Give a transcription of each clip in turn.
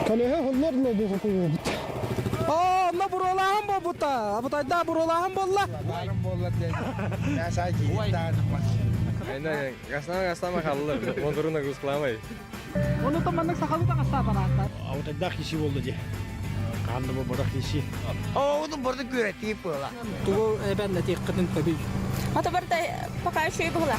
Көлөһө хуллар лобу куйуубут. Оо, онно буруолааһын буолбута. Абытайдаа буруолааһын буолла. Буоллар буолла диэн. Я сай Гастама гастама халлар. Моторуна гускламай. Оны то маннык сахалыы таҥастаа барааттар. Абытайдаах киси буолла дии. Хаанна бу барах киси. Оҕотун барда күрэтии буола. Тугу эбэн этиэххитин төбүй? Ата барда пока еще и была.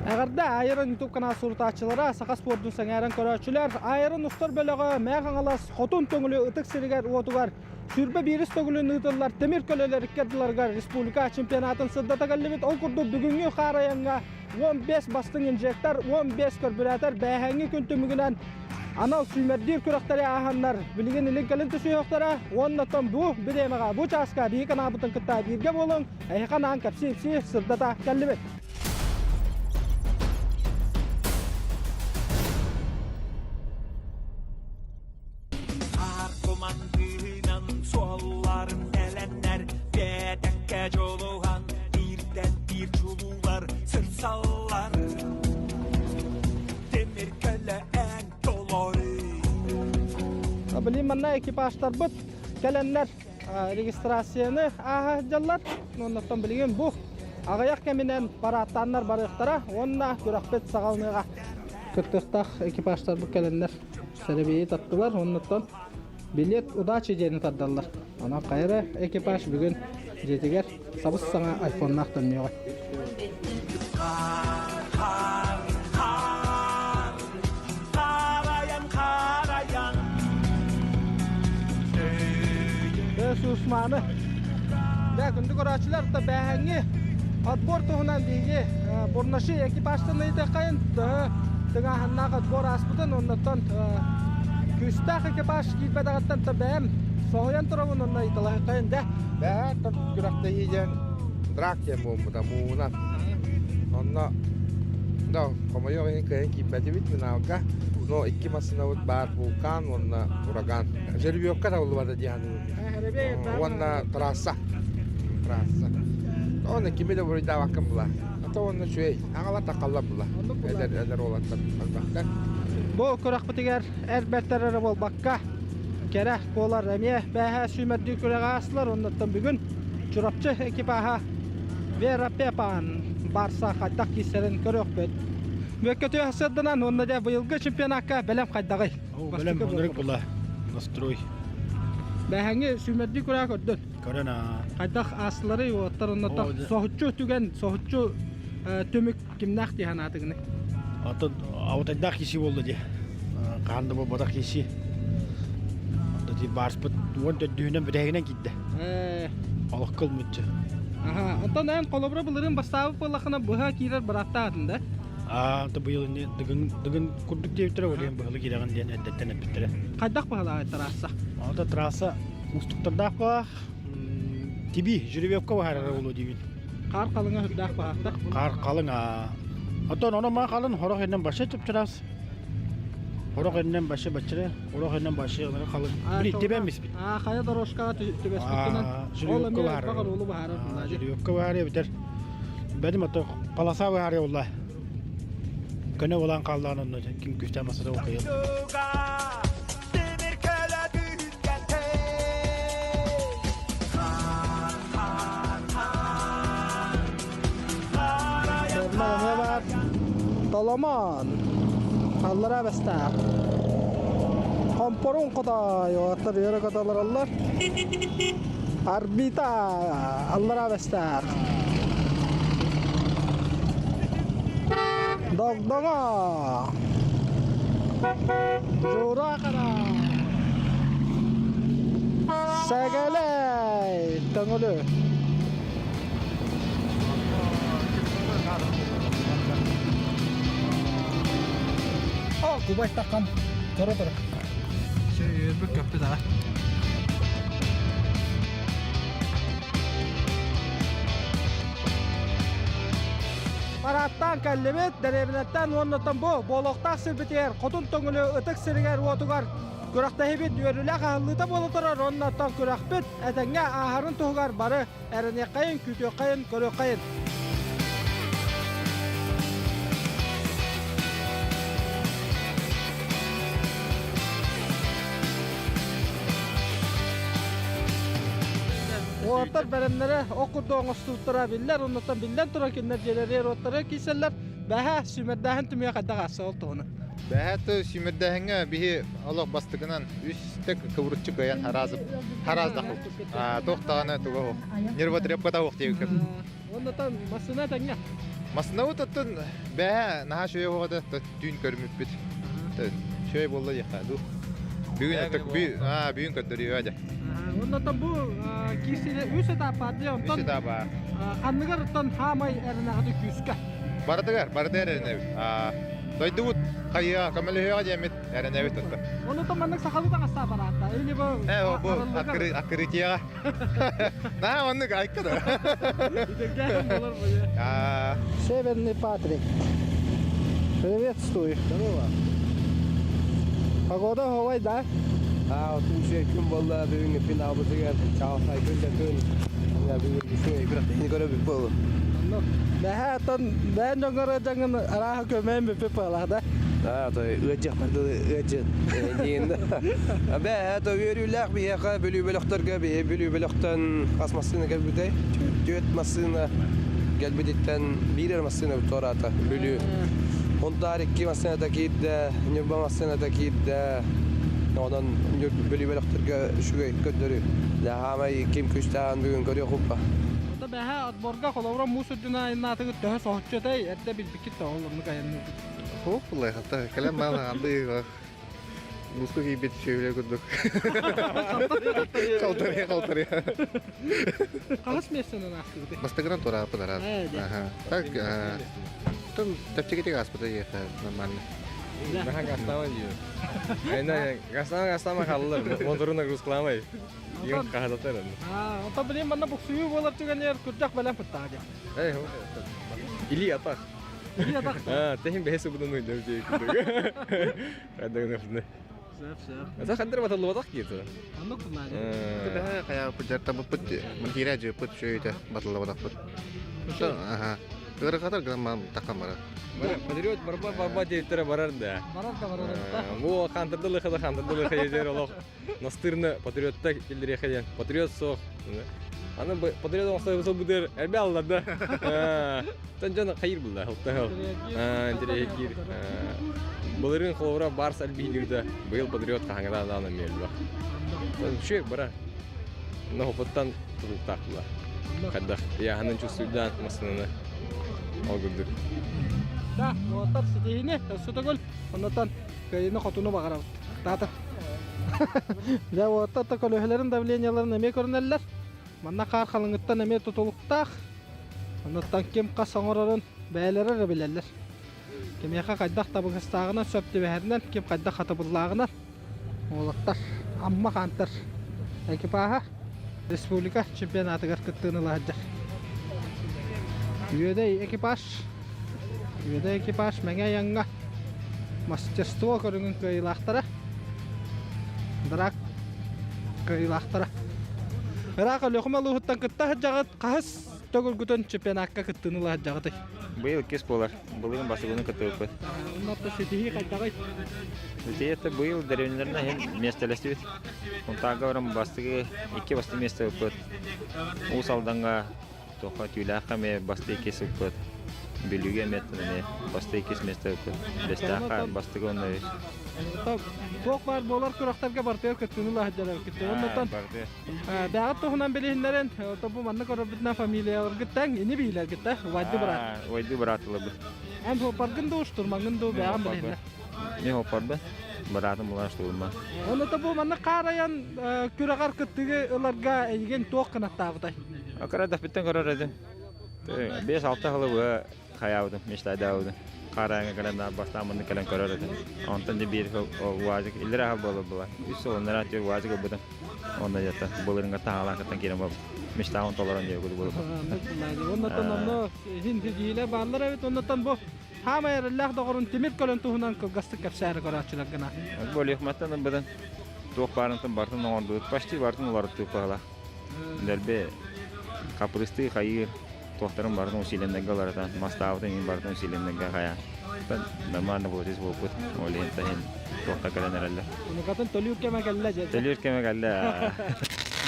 Эҕэрдэ Айрон YouTube канал сурутааччылара, саха спордун сэҥээрэн көрөөччүлэр, Айрон устар бөлөҕө Мээх Хаҥалас Хотун Төҥүлү ытык сиригэр уотугар сүүрбэ биирис төгүлүн ыытыллар тимир көлөлөр икки ардыларыгар республика чемпионатын сырдата кэллибит. Ол курдук бүгүҥҥү хаар айаҥҥа 15 бастыҥ инжектор, 15 көрбүрээтэр бээһээҥҥи күн түмүгүнэн анал сүүмэрдиир күрэхтэри ааһаннар билигин илин-кэлин түсүһүөхтэрэ уонна оттон бу бириэмэҕэ бу чааска биһиги канаабытын кытта бииргэ буолуҥ эһиэхэ анаан кэпсии-ипсии сырдата кэллибит. Хаар кумандыынан суолларын элэннэр биэтэккэ дьулуһан бииртэн биир чулуулар сырсаллар Тимир көлө эн толору Билим манна экипажтарбыт кэлэннэр регистрацияны ааһа сылдьаллар. Оннуттан билигин бу аҕыйах кэминэн парааттааннар барыахтара уонна күрэхпит саҕаланыаҕа. Кыттыахтаах экипажтарбыт кэлэннэр сэрэбиэйи таттылар, оннуттан билет удачи диэни тардаллар. Онон хайа эрэ экипаж бүгүн дьиэтигэр сабыс-саҥа айфоннаах төннүөҕэ. Хаар, хаар, харайан, харайан Сусманы. Дэ, күндү көрөөччүлэр, та бээһэҥҥи отбор туһунан биһиги Бурнаши экипажтан ыйытыаххайын, төһө тыҥааһыннаах отбор ааспытын, оннуттан күүстээх экипаж киирбэтэҕиттэн та бэйэм соһуйан турабын онно ыйыталаһыаххайын дэ. Бээ, күрэхтэһии диэн драк диэн буолбута муунан. Онно да хомойуох иһин кыайан киирбэтибит финалга. Но икки массыынабыт баар вулкан уонна ураган. Жеребьевка табыллыбата дии саныыбын. Уонна трасса. Трасса. Онно кими да буруйдаабаккын була. Ата уонна үчүгэй. Аҥала такалла була. Эдэр эдэр уолаттар барбахтар. Бу күрэхпитигэр эр бэртэр эрэ буолбакка, кэрэ куолар эмиэ бээһээ сүүмэрдии күрэҕэ аастылар. Оннуттан бүгүн Чурапчы экипаһа Вера Пепан Барса хайдах киирсэрин көрүөхпүт. Бүөккэ сырдынан уонна дьэ быйылгы чемпионакка бэлэм хайдаҕый? Бэлэм оннук була настрой. Бэһэҥи сүүмэрдии күрэҕэ көрдүн. Көрөн аа. Хайдах аастыларый уоттар онно соһуччу түгэн, соһуччу түмүк кимнээх дии санаатыгыный? Атын аутайдаах киси буолла дии. Хаан да буолбатах киси. Ата дии барспыт уон төрдүһүнэн бүтэһигинэн киирдэ. Олох кылмыччы. Аха, онтон эн холобура былырыын бастаабыт буоллаххына быһа киирэр бырааптаах да? Аа, то быйыл ини дыгын дыгын курдук диэбиттэрэ, ол иһин быһылы киирэҕин диэн эрдэттэн эппиттэрэ. Хайдах быһалаах трасса? Ата трасса уустуктардаах баах. Тиби, жеребьевка баһарара буолуо диибин. Хаар халыҥа үрдээх баһаахтар. Хаар халыҥ аа. Оттон ону маа халын хорох иннен башы чыпчырас. Хорох иннен башы баччыра, хорох иннен башы халын. Били тибеммиспит. Аа, хайа дорожкаҕа түбэспиккинэн. Ол эмиэ элбэх оруолу баһарар. Жеребьевка баһарыа битэр. Бэдим ото полоса баһарыа улла. Көнө булан хааллаан онно ким күстээн басата ол кыйыл. Тимир көлө түһүлгэтэ Бар Толомон Аллара бэстээх Хомпорун хотой оттор үөрэ көтөлөрөллөр Арбита Аллара бэстээх Догдоҥо Жура-хара Сэгэлэй Төҥүлү О, кубай таххан. Тура тура. Сүйүрбүт көппүт аҕа. Парааттаан кэллибит, дэриэбинэттэн уоннаттан бу буолуохтаах сирбитигэр Хотун Төҥүлү ытык сиригэр-уотугар күрэхтэһиибит үөрүүлээх аһыллыыта буола турар уоннаттан күрэхпит этэҥҥэ ааһарын туһугар бары эрэниэххэйин, күүтүөххэйин, көрүөххэйин. Уолаттар бэлэмнэрэ ох курдук оҥостубуттара биллэр, оннуттан биллэн турар кинилэр дьиэлэригэр уоттара киирсэллэр. Бэһэ сүүмэрдээһин түмүгэ хайдах аасса ол туһунан. Бэһэ сүүмэрдээһиҥҥэ биһи олох бастакынан үстэ кыбырыччы кыайан хараазып хараздахыл. Туох даҕаны туга суох. Нервотрепката суох диэбиккин. Оннуттан массыына тэҥҥэ. Массыынабыт оттон бэһэ наһаа үчүгэй оҕото түүн көрүмүппүт. Үчүгэй буолла диэххэ дуу. Бүгүн бүгүн көрдөрүө дьэ. Оннуттан бу киирсиилэ үс этап баар дии. Онтон Үс этап баар. Ханныгар оттон хаамай эрэнэҕит күүскэ? Барытыгар, барытыгар эрэнэбит. Дойдубут хайыа көмөлөһүөҕэ диэммит эрэнэбит оттон. Оннуттан маннык сахалыы таҥастаах бараатта. Или бу Э, бу открытиеҕа. На, оннук айка да. Северный Патрик. Приветствую. Здорово. Погода ховай, да? А, үчүгэй күн буолла бүгүҥҥү финалбытыгар чаҕылхай күн да күн. Бүгүн үчүгэй күрэхтэһиини көрөбүт буолу. Бэһэ оттон бэйэн дьоҥҥор ыалдьаҥҥын арааһа көмөйөн бүппүт буоллах да? А, то ыалдьыахпар дылы ыалдьыт диин. Бэһэ то үөрүүлээх биһиэхэ Бүлүү бөлөхтөргө биһи Бүлүү бөлөхтөн хас массыына кэлбитэй? Түөрт массыына кэлбититтэн биир эрэ массыына туораата Бүлүү. Унтаар икки массыыната киирдэ, Ньурба массыыната киирдэ. Онон Бүлүү бөлөхтөргө үчүгэй көрдөрүү. Хаамай ким күүстээҕин бүгүн көрүөх уппа. Ото бэһэ отборга холобура муус үрдүнэн айаннаатыгыт төһө соһуччу этэй? Эрдэ билбиккит да ол оннук айанныыргыт. Суох буллай хатта кэлэн маалаҕанды мууску киирбит сүөһүлэр курдук. Халтарыйа халтарыйа. Хаһыс миэстэнэн аастыгыт? Бастакынан туорааппыт араас. Так, там чэпчэкитик ааспыта диэхэ нормально. Наһаа гастаама дии. Айна гастаама гастаама хааллар. Мотору нагрузкаламай. Иң хаһататар. Аа, онтон билин манна буксуйуу буолар түгэнигэр күрдьэх бэлэм куттаҕа диэн. Эй, Или атах. Или атах. Аа, тэһин бэһэ субудун уйдам дии курдук. Хайдагын Сөп, сөп. Ата хандыр батыллыбатах кииртэ. Оннук буллааны. Бэһэ хайааппыт дьартаммыппыт киирэ дьыппыт үчүгэйдэ батыллыбатахпыт. Аха. Ыарахатар гынан такам бара. Патриот барба барба диэттэрэ барар да. Барар да барар да. Бу хантырдылыха да хантырдылыха ежер олох настырны патриотта киллириэхэ диэн. Патриот суох. Аны патриот оҥостой быдыр элбэ аллар да. Тон дьон хайыр булла хылтаһыл. Интириэһиргиир. Былырыын холобура Барс альбиһилиирдэ быйыл патриот хаһаҥыраан даҕаны миэллэх. Үчүгэй бара. Ноһопуттан тутулуктаах була. Хайдах ыйааһынын чувствуйдаан массыынаны ол курдук. Да, уолаттар ситиһиини өссө төгүл оннуттан кыайыыны хотуну баҕарабыт. Таата. Дьэ, уолаттар да көлөһөлөрүн давлениеларын эмиэ көрүнэллэр. Манна хаар халыҥыттан эмиэ тутулуктаах. Оннуттан ким хас оҥорорун бэйэлэрэ эрэ билэллэр. Кимиэхэ хайдах табыгастааҕынан сөп түбэһэринэн, ким хайдах хатыбыллааҕынан уолаттар Амма хаантар экипаһа республика чемпионатыгар кыттыыны ыла сылдьар. Үөдэй экипаж Үөдэй экипаж Мэҥэ Айаҥҥа мастерство көрүҥүн кыайыылаахтара Драк кыайыылаахтара. Ыраах Өлүөхүмэ улууһуттан кытта сылдьаҕыт хаһыс төгүлгүтүн чемпионакка кыттыыны ыла сылдьаҕытый? Быйыл иккис буолар. Былырыын бастакыны кыттыбыппыт. Оннук ситиһии хайдаҕый? Ситиһии быйыл деревняларына иһин миэстэлэстибит. Сунтаарга баран бастакы икки бастакы миэстэ ылбыт. Уус Алдаҥҥа Туохха түүлээххэ эмиэ бастыы иккис ылбыт. Бүлүүгэ эмиэ эмиэ бастыы иккис миэстэ ылбыт. Бэстээххэ бастакы уонна үс. Туох баар буолар күрэхтэргэ барытыгар кыттыыны ыла сылдьар эбиккит. Оннуттан бэҕэт туһунан билиһиннэрэн, бу манна көрөрбүтүнэн фамилияларгыт тэҥ, ини биилэргит да, убайды быраат. Убайды быраат ылабыт. Эн хуоппаргын дуу, штурмаҥҥын дуу бэҕэн билиһиннэр. Мин хуоппарбын, быраатым булан штурман. Онно бу манна хаарайан күрэҕэр кыттыгы ыларга эйигин туох кынаттаабытай? Кыра дэппиттэн көрөр этим. 5-6 сылы быһа хайаабытым, мечтайдаабытым. Хаарайга кэлэн бастаан маннык кэлэн көрөр этим. Онтон да биир УАЗик иллэрэ аһа буола була. Үс сыл анараа түөр УАЗик ылбытым. Онно дьата былырыҥҥа таһаалаан кыттан киирэн буолбут. Мечтаҕын толорон диэбит буолбут. Оннуттан онно иһин ситиһиилэр бааллар эбит. Оннуттан бу хаамай эрэллээх доҕорун тимир көлөн туһунан кылгастык кэпсээри көрөөччүлэргина. Бу Өлүөхмэттэн ылбытын туох баарынтан бартын оҥордубут. Почти бартын уларыттыбыт баһыла. Дэлби хапырыстыы хайыыр туохтарын барытын усиленнэргэ уларытан, мастаабытын иһин барытын усиленнэргэ хайаан. Нормально получилось буолбут. Ол иһин таһын туохха кэлэн эрэллэр. Унукатын төлүүр кэмэ кэллэ дьэ. Төлүүр кэмэ кэллэ.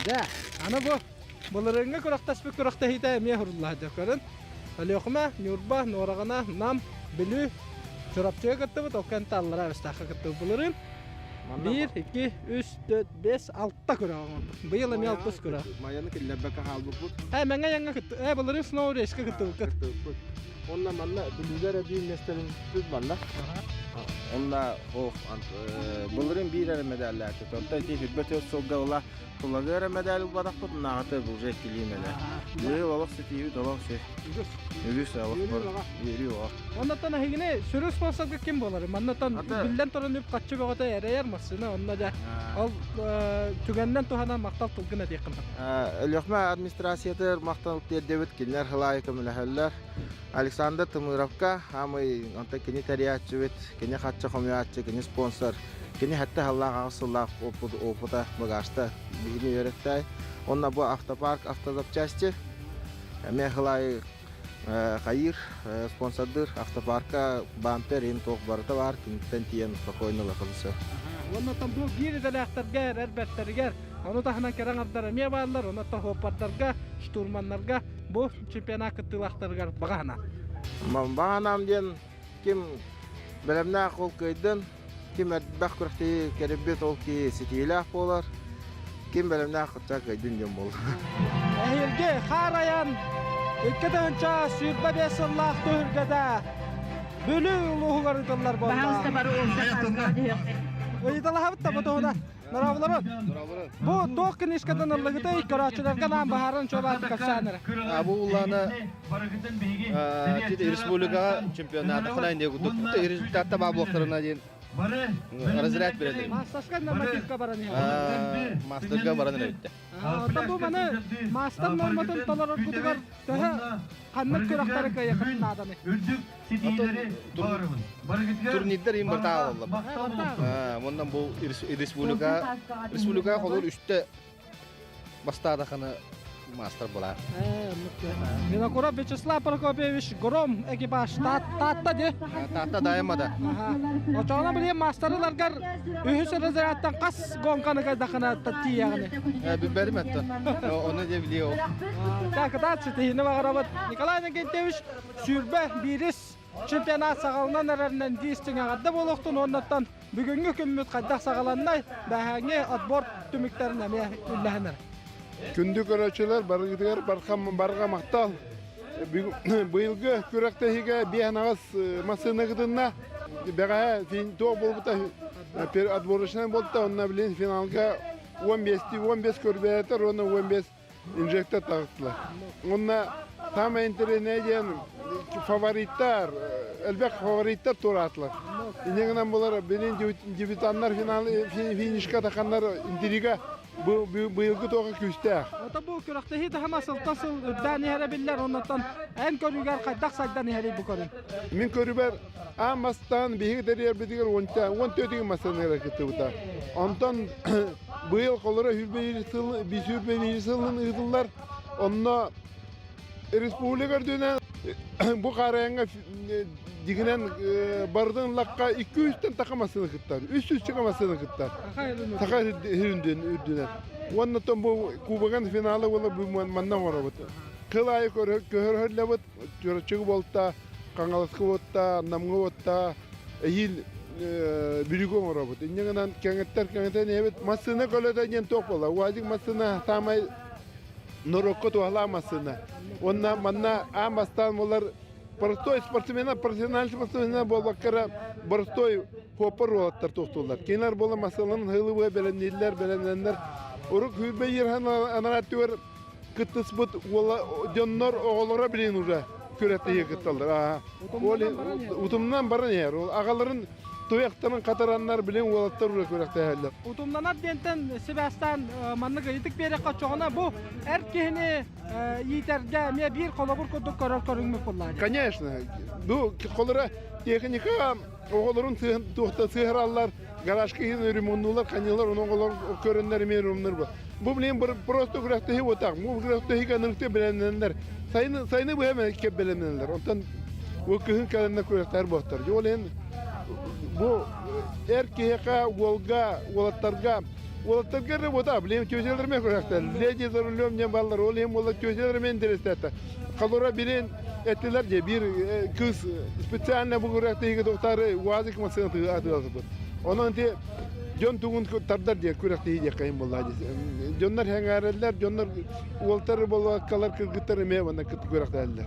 Дьэ, аны бу. Былырыыҥҥы күрэхтэспит күрэхтэһиитэ эмиэ сурулла сылдьар көрүн. Өлүөхүмэ, Ньурба, Нуораҕана, Нам, Бүлүү, Чурапчыга кыттыбыт, ол кэнтэ аллараа Бэстээххэ кыттыбыт былырыын. 1, 2, 3, 4, 5, 6 күрэх оҥорбут. Быйыл эмиэ алтыс күрэх. Майаны киллэрбэккэ хаалбыппыт. Ээ, Мэҥэ Айаҥҥа кытты. Ээ, былырыын Snow Race-ка кыттыбыккыт. Кыттыбыппыт. Онно манна Бүлүүгэ эрэ биир миэстэлэммиппит манна. Онно былырыын биир эрэ мэдээллээхпит. Онтон ити 24 сылга ыла Тулагы эрэ медаль ылбатахпыт, унааҕыта уже иккилии мэлэ. Быйыл олох ситиибит олох сир. Үгүс олох үөрүү олох. Оннотон эһигини сүрүн спонсорга ким буолар? Маннатан биллэн туран үп хаччы бөҕөтө эрэйэр массыына онно дьэ ол түгэннэн туһанан махтал тылгын этиэххин. Өлүөхмэ администрациятыгар махтал тиэрдэбит, кинилэр хылаайы көмөлөһөллөр. Александр Тымыровка, амый, онтон кини тэрийээччибит, кини хаччы хомуйааччы, кини спонсор, кини хэтте халлаах аҕыс сыллаах опыта, багажта биһини үөрэттэй. Онно бу автопарк автозапчасти, эмиэ хылаайы хайыыр, спонсордыр автопарка бампер им туох барыта бар, киниттэн тиийэн спокойно ылахын сөп. Уонна там бу биир идэлээхтэргэ, эрбэттэригэр, ону таһынан кэрэ аҥардар эмиэ бааллар, онно тоһуоппардарга, штурманнарга бу чемпионат кыттыылаахтарыгар баҕа санаа. Баҕа санаам диэн ким бэлэмнээх ол кыайдын, ким элбэх күрэхтэһии кэрийбит ол киһи ситиилээх буолар, ким бэлэмнээх кытта кыайдын диэн буолар. Эһиилги хаар айан 2025 сыллаах түһүлгэтэ Бүлүү улууһугар ыытыллар буолла. Пожалуйста, бары Ыйыталаһабыт да бу туһунан. Норобуларун. Бу туох кинишкадан ыллыгытай көрөөччүлэргэ наан баһааран чуолаан кэпсээн эрэ. Бу улаана республикаҕа чемпионата ханай диye курдук результатта баа буолуохтарына диэн разряд береді. Мастерска нормативка баран иһэр. Мастерга баран эбитте. Оттон бу маны мастер норматын толороргутугар төһө ханнык күрэхтэри кыайыаххытын нааданый? Турнирдар им бартаа алаллар. Оннан бу республика республика холор үстэ бастаадахана мастер буолар. Винокуров Вячеслав Прокопьевич Гром экипаж Таатта де. Таатта дайымада. Очоҕуна билиэн маастарыларгар үһүс разрядтан хас гонканы кайдахына тиийэҕини. Билбэрим эттен. Оны де билиэ. Так, кытаат ситиһини баҕарабыт. Николай Иннокентьевич 21 чемпионат саҕаланан эрэринэн диистиҥ эҕэрдэ буолуохтун уоннаттан бүгүҥҥү күммүт хайдах саҕаланнай бэһээҥҥи отбор түмүктэрин эмиэ үллэһинэр. Күндү көрөөччүлэр барыгытыгар барҕа махтал. Быйылгы күрэхтэһиигэ биэһэн аҕыс массыына кытынна. Бэҕэһээ туох буолбута отборочнай буолта, онно билин финалга 15 15 көрбөтөр уонна 15 инжектор таҕыстылар. Онно самое интересное диэн фавориттар, элбэх фавориттар туораатылар. Инньэ гынан булар билин дебютаннар финал финишка таханнар интрига быйылгы туоха күүстээх. Ото бу күрэхтэһии таһыма сылтан сыл үрдээн иһэрэ биллэр, оннуттан эн көрүүгэр хайдах сайдан иһэрий бу көрүҥ? Мин көрүүбэр аан бастаан биһиги тэрийэрбитигэр уонча уон төрдүгүн массыыныгар кыттыбыта. Онтон быйыл холоро сүүрбэ сылын ыытыллар. Онно республика үрдүнэн бу хаарайаҥҥа дигинэн бардын лакка 200-тэн таха массыына кыттар, 300 массыына кыттар. Саха үрдүнэн. Уонна бу кубогын финалы буола бу манна оҥоробут. Кыл аайы көһөрөллөбүт, Чурапчыга буолта, Хаҥаласка буолта, Намҥа буолта, эһиил Бүлүүгэ оҥоробут. Инньэ гынан кэҥэттэр кэҥэтэн иһэбит. Массыына көлөтө диэн туох буолла? УАЗик массыына саамай норуокка туһалаах массыына. Уонна манна аан бастаан буолар простой спортсмена, профессиональный спортсмена буолбакка простой хуоппар уолаттар туохтууллар. Кинилэр буола массыыналарын хылыбыа бэлэмнииллэр, бэлэмнэннэр. Урук хүрбэ иирхан анараа түгэр кыттыспыт уола дьоннор оҕолоро билин уже күрэхтэһиигэ кытталлар. Утумнан баран иһэр. Ол аҕаларын туйахтарын хатараннар билин уолаттар уже күрэхтэһэллэр. Утумнанар диэнтэн сибээстээн маннык ыйытык биэрэххэ оччоҕуна бу эр киһини иитэргэ эмиэ биир холобур курдук көрөр көрүҥмүт буоллаа. Конечно. Ну, холора техника оҕолорун туохта сыһараллар, гаражка иһин ремоннулар, ханьылар, оны оҕолор көрөннөр эмиэ ремоннар бу. Бу билин просто күрэхтэһии буотах. Бу күрэхтэһиигэ нырыкты бэлэмнэнэллэр. Сайыны сайыны быһа кеп бэлэмнэнэллэр. Онтон бу кыһын кэлэннэр күрэхтэр буоттар. Ол иһин бу эр киһиэхэ, уолга, уолаттарга Уолаттарга эрэ буота, билим тетяларымен күрэхтэр. Леди за рулем диэн баллар, ол иһин буолла тетяларымен интерестээтэ. Халура билин эттилэр дии, биир кыыс специально бу күрэхтэһиигэ тохтаары УАЗик массыына атыыласыппыт. Онон ити дьон тугун тардар диэн күрэхтэһии диэххэ иһин буолла дии. Дьоннор сэҥээрэллэр, дьоннор уолтар буолбаккалар кыргыттар эмиэ манна күрэхтэһэллэр.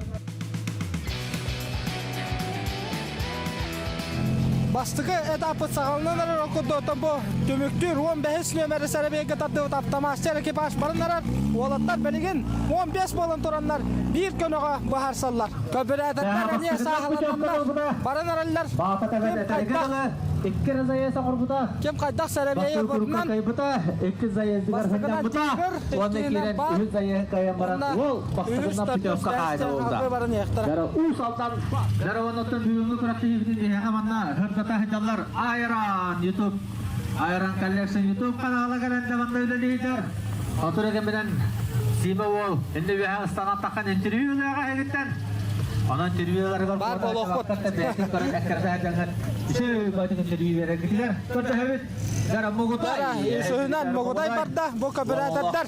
Бастакы этаппыт саҕаланан эрэр ол курдук бу түмүктүүр 15 нүөмэри сэрэбиэйгэ тардыбыт автомастер экипаж баран эрэр. Уолаттар билигин 15 буолан тураннар биир көнөҕө быһаарсаллар. Көбүрээтэттэр эмиэ сааһылананнар баран эрэллэр. Ким хайдах Ким хайдах сэрэбиэйэ ылбытынан бастакынан Тигр, иккиһинэн Бат, уонна үһүс төрдүс бэһис баран иһиэхтэрэ. Уус Алдан Дараванаттан бүгүҥҥү күрэхтэһиибитин биһиэхэ манна сырдата сылдьаллар Айран YouTube Айран Collection YouTube канала кэлэн да манна үлэлиир. Хотур кэминэн Сима уол инде үөһэ ыстанан таххан интервью ылыаҕа эһигиттэн. Онон интервьюларыгар Бар буолуохпут. бэйэтин көрөн эккирэтэ үчүгэй байтын интервью берергитигэр көрдөһөбүт. Үсүһүнэн Мугудай барда. Бу кооператордар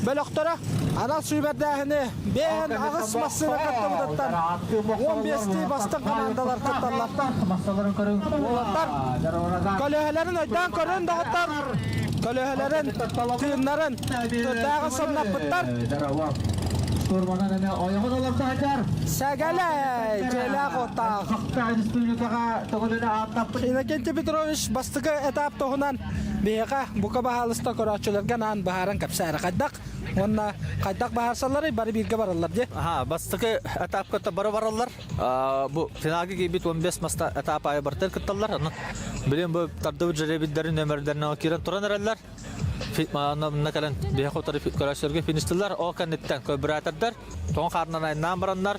бөлөхтөрө анал сүүмэрдээһини биэһин аҕыс массыына кыттыбытыттан 15-тии бастыҥ хамаандалар кытталлар. Уолаттар көлөһөлөрүн өйдөөн көрүн доҕоттор. Көлөһөлөрүн, тыыннарын түрдээҕи сымнаппыттар. Штурманан эмэ ойоҕун олордо сылдьар. Сэгэлэй, дьиэлээх уоттаах. Республикаҕа төҥүлүнэ ааттаппыт. Иннокентий Петрович бастакы этап туһунан биһиэхэ бука баһаалыста көрөөччүлэргэ анаан быһааран кэпсээрэ хайдах уонна хайдах быһаарсалларый бары бииргэ бараллар дии. Аха, бастакы этапка бары бараллар. Бу финалга киирбит 15 маста этап аайы бартар кытталлар. Онон билин бу тардыбыт жеребиддерин нөмөрдөрүнэн киирэн туран эрэллэр. Манна кэлэн биһиэхэ утары көрөөччүлэргэ фиништылар. Ол кэнниттэн көбүрээтердэр тоҥ хаарынан айаннаан бараннар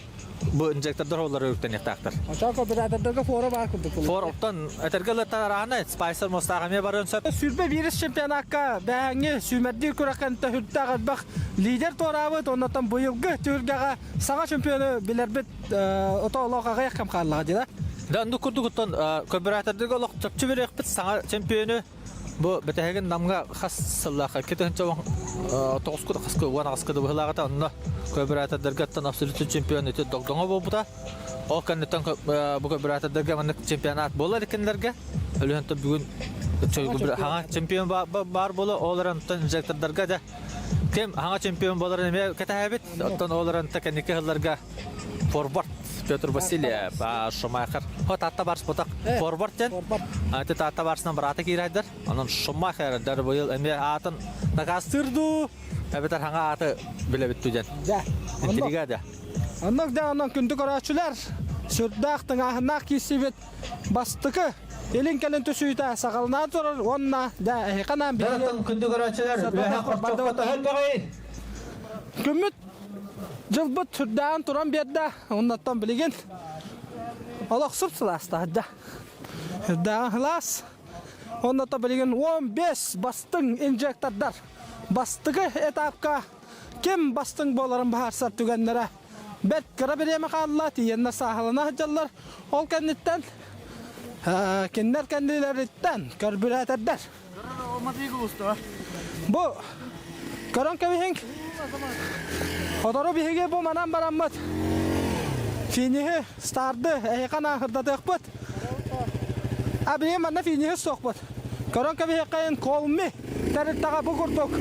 бу инжектордар олары үктэниэхтээхтэр. Очоо көбүрээтердэргэ фора баар курдук. Фор оттон этэргэ ылыттан араһана Спайсер мостаах эмиэ барыан сөп. Сүүрбэ биирис чемпионакка бэһэҥҥи сүүмэрдиир күрэххэ хүртээх элбэх лидер туораабыт, оннотон быйылгы түһүлгэҕэ саҥа чемпиону билэрбит ото олох аҕыйах кэм хааллаҕа дии да? Да, оннук курдугуттан көбүрээтердэргэ олох чопчу бериэхпит саҥа чемпиону Бу бэтэһигин Намҥа хас сыллаахха 2009 хаска уон аҕыска да быһыылааҕыта онно көбүрээтердэргэ абсолютный чемпион ити Догдоҥо буолбута. Ол кэнниттэн бу көбүрээтердэргэ маннык чемпионат буолар иккиннэргэ. Өлүөнтэн бүгүн хаҥа чемпион баар буола ол эрэн инжектордарга да ким хаҥа чемпион буоларын эмиэ кэтэһэбит. Оттон ол эрэн кэнники сылларга форвард Петр Васильев, Шумахер. Хо Таатта барс ботак форвард ден. Ати Таатта барсынан барата киирайдар. Онон Шумахер дар быйыл эмиэ аатын накастыыр дуу, эбэтэр хаҥа ааты билэбит дуу ден. Да. Интрига да. Оннук да онон күндү көрөөччүлэр сүрдээх тыҥааһыннаах киирсибит бастакы илин кэлин түсүүтэ саҕаланан турар уонна да эһиэхэ анаан биһиги күндү көрөөччүлэр үөһэ Күммүт Дьылбыт сүрдээҕин туран биэрдэ, оннуттан билигин олох сып-сылаастаһырда. Сүрдээҕин сылаас. Оннуттан билигин 15 бастыҥ инжектордар бастакы этапка ким бастыҥ буоларын быһаарсар түгэннэрэ бэрт кыра бириэмэ хаалла, тиийэннэр сааһылана сылдьаллар. Ол кэнниттэн кинилэр кэннилэриттэн көрбүрээтэрдэр Бу көрөн кэбиһиҥ. Сотору биһиги бу манан бараммыт финиһи, старды эһиэхэ наахырдатыахпыт. А биһиги манна финиһи суохпут. Көрөн кэбиһиэххэйин Колми тэрилтэҕэ бу курдук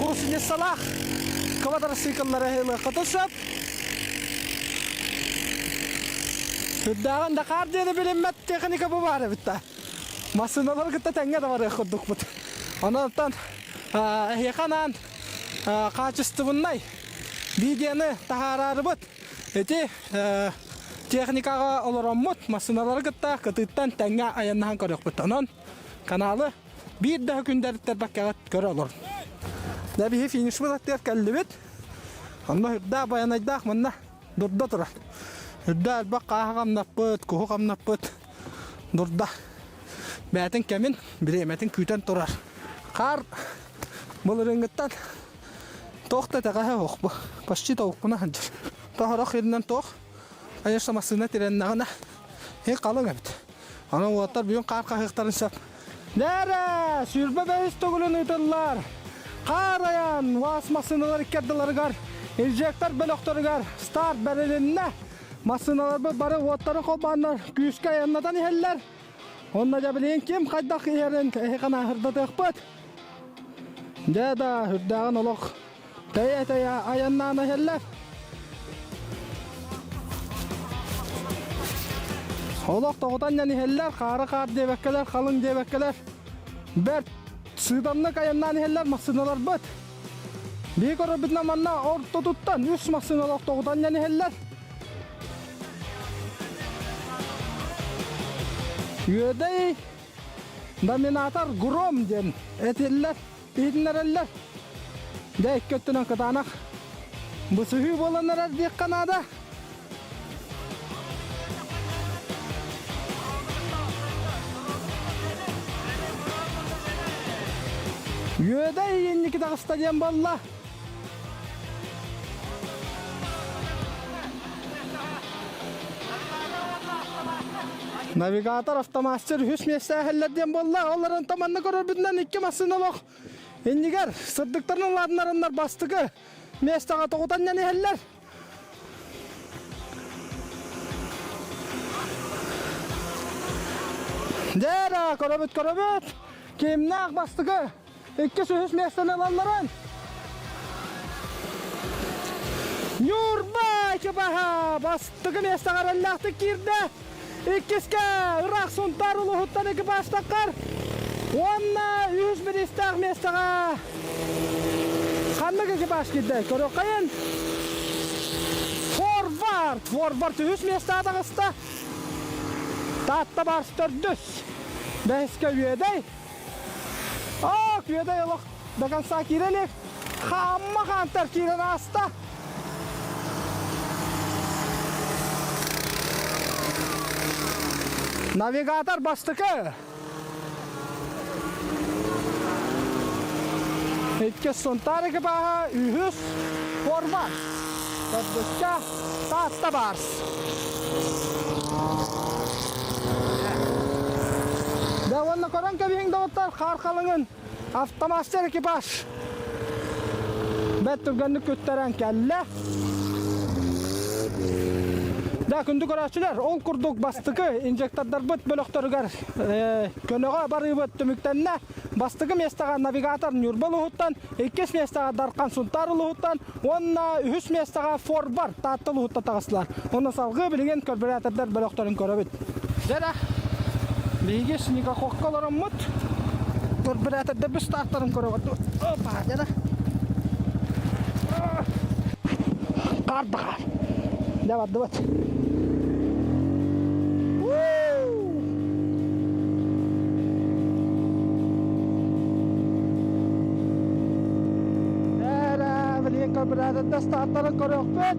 гусеницалаах квадроцикллары ылыаххытын сөп. Үрдээҕин Дакар диэни билиммэт техника бу баар эбит да. Массыыналары кытта тэҥҥэ да барыах курдукпут. Онон эһиэхэ анаан хаачыстыбыннай видеоны таһаарарыбыт. Ити техникаҕа олороммут массыыналары кытта кытыыттан тэҥҥэ айаннаһан көрүөхпүт. Онон каналы биир да күндэртэрбэккэҕит көрө олорун. Дьэ биһи финишпыт аттыгар кэллибит. Онно үрдээх байанайдаах манна дурда турар. Үрдэ элбэх хааһы хамнаппыт, куһу хамнаппыт. Дурда бэйэтин кэмин, бириэмэтин күүтэн турар. Хаар былырыыҥҥыттан туох да итэҕэһэ суох бу. Почти толкуна сылдьар. Тоһорох иринэн туох, конечно, массыына тирэннэҕинэ, иһин халыҥ эбит. Онон уолаттар бүгүн хаар хаһыахтарын сөп. Нэрэ, сүүрбэ бэһис төгүлүн ыытыллар. Хаар айан УАЗ массыыналар иккэрдилэригэр, инжектор бөлөхтөрүгэр старт бэрилиннэ. Массыыналарбыт бары уоттары холбооннор күүскэ айаннатан иһэллэр. Онно дьэ билигин ким хайдах иһэрин эһиэхэ нааһырдатыахпыт. Дьэ да, үрдээҕин олох тэйэ-тэйэ айаннаан иһэллэр. Олох тоҕутан дьэн иһэллэр, хаары хаар диэбэккэлэр, халыҥ диэбэккэлэр. Бэрт сыыдамнык айаннаан иһэллэр массыыналарбыт. Биһи көрөрбүтүнэн манна ортотуттан үс массыына олох тоҕутан дьэн иһэллэр. Үөдэй доминатор Гром диэн этиллэр, иһитиннэрэллэр. Дьэ, икки өттүнэн кытаанах бысыһыы буолан эрэр диэххэ наада. Үөдэй инники таҕыста диэн буолла. Навигатор автомастер үһүс миэстэ иһэллэр диэн буолла. Ол эрэн манна көрөрбүтүнэн икки массыына олох иннигэр сырдыктарын улаатынарыннар бастакы миэстэҕэ тоҕутан иһэллэр. Дьэ, көрөбүт, көрөбүт. Кимнээх бастакы Иккис үһүс миэстэни ылалларын Ньурба экипаһа бастакы миэстэҕэ эрэллээхтик киирдэ. Иккискэ ыраах Сунтаар улууһуттан экипажтаххар уонна үһүс бириистээх миэстэҕэ ханнык экипаж киирдэ көрүөххэйин. Форвард! Форвард үһүс миэстэҕэ таҕыста. Таатта Барс төрдүс. Бэһискэ Үөдэй. Ок, үөдэй олох до конца киирэ илик. Хаамма хаантар киирэн ааста. Навигатор бастакы. Иккис Сунтаар экипаһа, үһүс Форма. Төрдүскэ Таатта Барс. Дьэ уонна көрөн кэбиһиҥ доҕоттор хаар халыҥын автомастер экипаж бэрт түргэнник күттэрэн кэллэ. Да, күндү көрөөччүлэр, ол курдук бастакы инжектордарбыт бөлөхтөрүгэр көнөҕө барыыбыт түмүктэннэ. Бастакы миэстэҕэ навигатор Ньурба улууһуттан, иккис миэстэҕэ Дархан Сунтаар улууһуттан уонна үһүс миэстэҕэ Форвард Таатта улууһуттан таҕыстылар. Уонна салгыы билигин карбюратордар бөлөхтөрүн көрөбүт. Дьэ биһиги снегоходка олороммут карбюратордарбыт стартарын көрөбүт. Опа, дьэ Хаар да хаар. Дьэ бардыбыт. Билигин карбюратордар стартарын көрүөхпүт.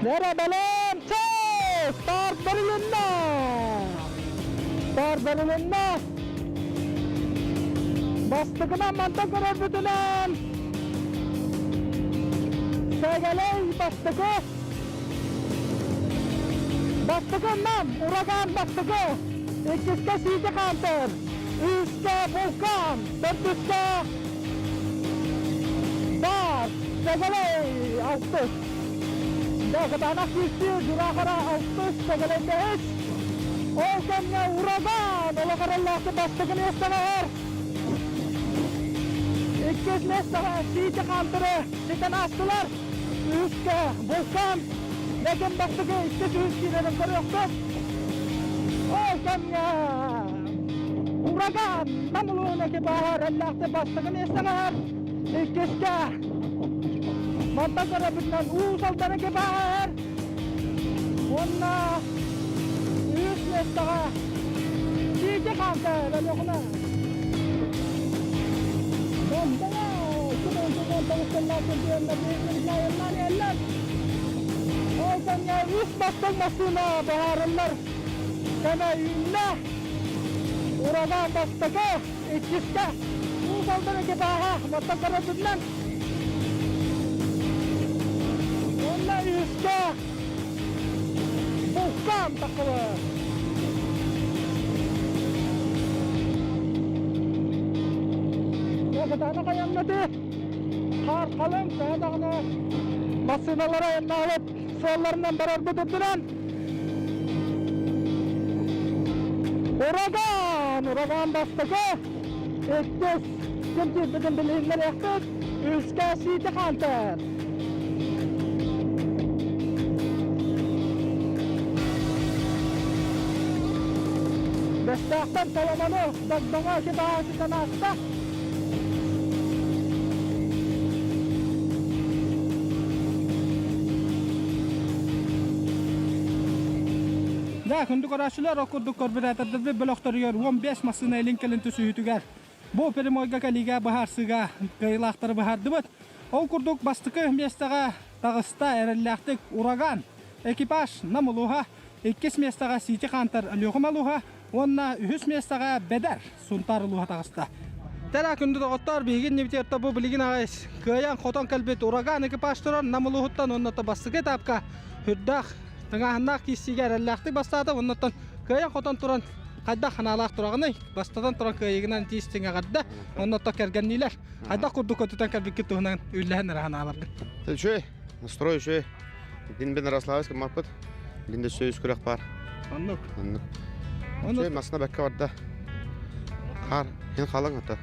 Нere балам? Старт берилинне! Старт берилинне! Бастакынан мантан көрөрбүтүнэн Сэгэлэй бастакы Бастакы нам ураган бастакы иккискэ Сиити Хантер үскэ Вулкан төрдүскэ Бар Сэгэлэй алтыс Да кытаанах күүстүү Дьураахара алтыс Сэгэлэй бэһис Ол кэмҥэ ураган олох эрэллээхтик бастакы миэстэҕэ Иккис миэстэҕэ Сиити Хантеры ситэн аастылар. Үһүскэ Вулкан Лэкин бастакы иккис үһүс киирэрин көрүөхпүт. Ол кэмҥэ Ураган Намылуун экипаһа эрэллээхтик бастакы миэстэҕэ иккискэ мантан көрөбүтүнэн Уус Алдан экипаһа уонна үһүс миэстэҕэ Сиити Хантер Өлүөхүмэ. Ол кэмҥэ үс бастыҥ массыына быһаарыллар кэмэ үүннэ. Ураган бастакы, иккискэ Уус Алдан экипаһа мантан көрөрбүтүнэн уонна үһүскэ Вулкан. таххыбыт. Кытаанах айаннаты хаар халыҥ, төһө даҕаны массыыналара айаннаабыт суолларынан барарбыт үрдүнэн Ураган! Ураган бастакы, иккис ким киирбитин билиһиннэриэхпит, үскэ Сити Хантер. Бэстээхтэн Соломону Догдоҥо экипажа ситэн ааста. Да, күндү көрөөччүлэр, ол курдук көрбүрээтордарбыт бөлөхтөрүгэр 15 массыына илин-кэлин түсүһүүтүгэр бу прямойга кэлиигэ быһаарсыыга кыайыылаахтары быһаардыбыт. Ол курдук бастакы миэстэҕэ таҕыста эрэллээхтик Ураган экипаж Нам улууһа, иккис миэстэҕэ Сити Хантер Өлүөхүмэ улууһа уонна үһүс миэстэҕэ Бэдэр Сунтаар улууһа таҕыста. Тэра күндү доҕоттоор, биһиги иннибитигэр бу билигин аҕай кыайан-хотон кэлбит Ураган экипаж турар Нам улууһуттан уонна бастакы этапка үрдээх тыҥааһыннаах киирсиигэ эрэллээхтик бастаата уонна кыайан-хотон туран хайдах ханаалаах тураҕыный? Бастатан туран кыайыгынан тиистиҥ эҕэрдэ, онно кэргэнниилэр. Хайдах курдук көтүтэн кэлбиккит туһунан үллэһэн эрэ ханааларгыт. Үчүгэй, настрой үчүгэй. Дин бен Ярославович гыммаппыт. Дин да сөйүс күрэх бар. Оннук. Оннук. Үчүгэй масына бэккэ барда. Хаар, хин халыҥ ата.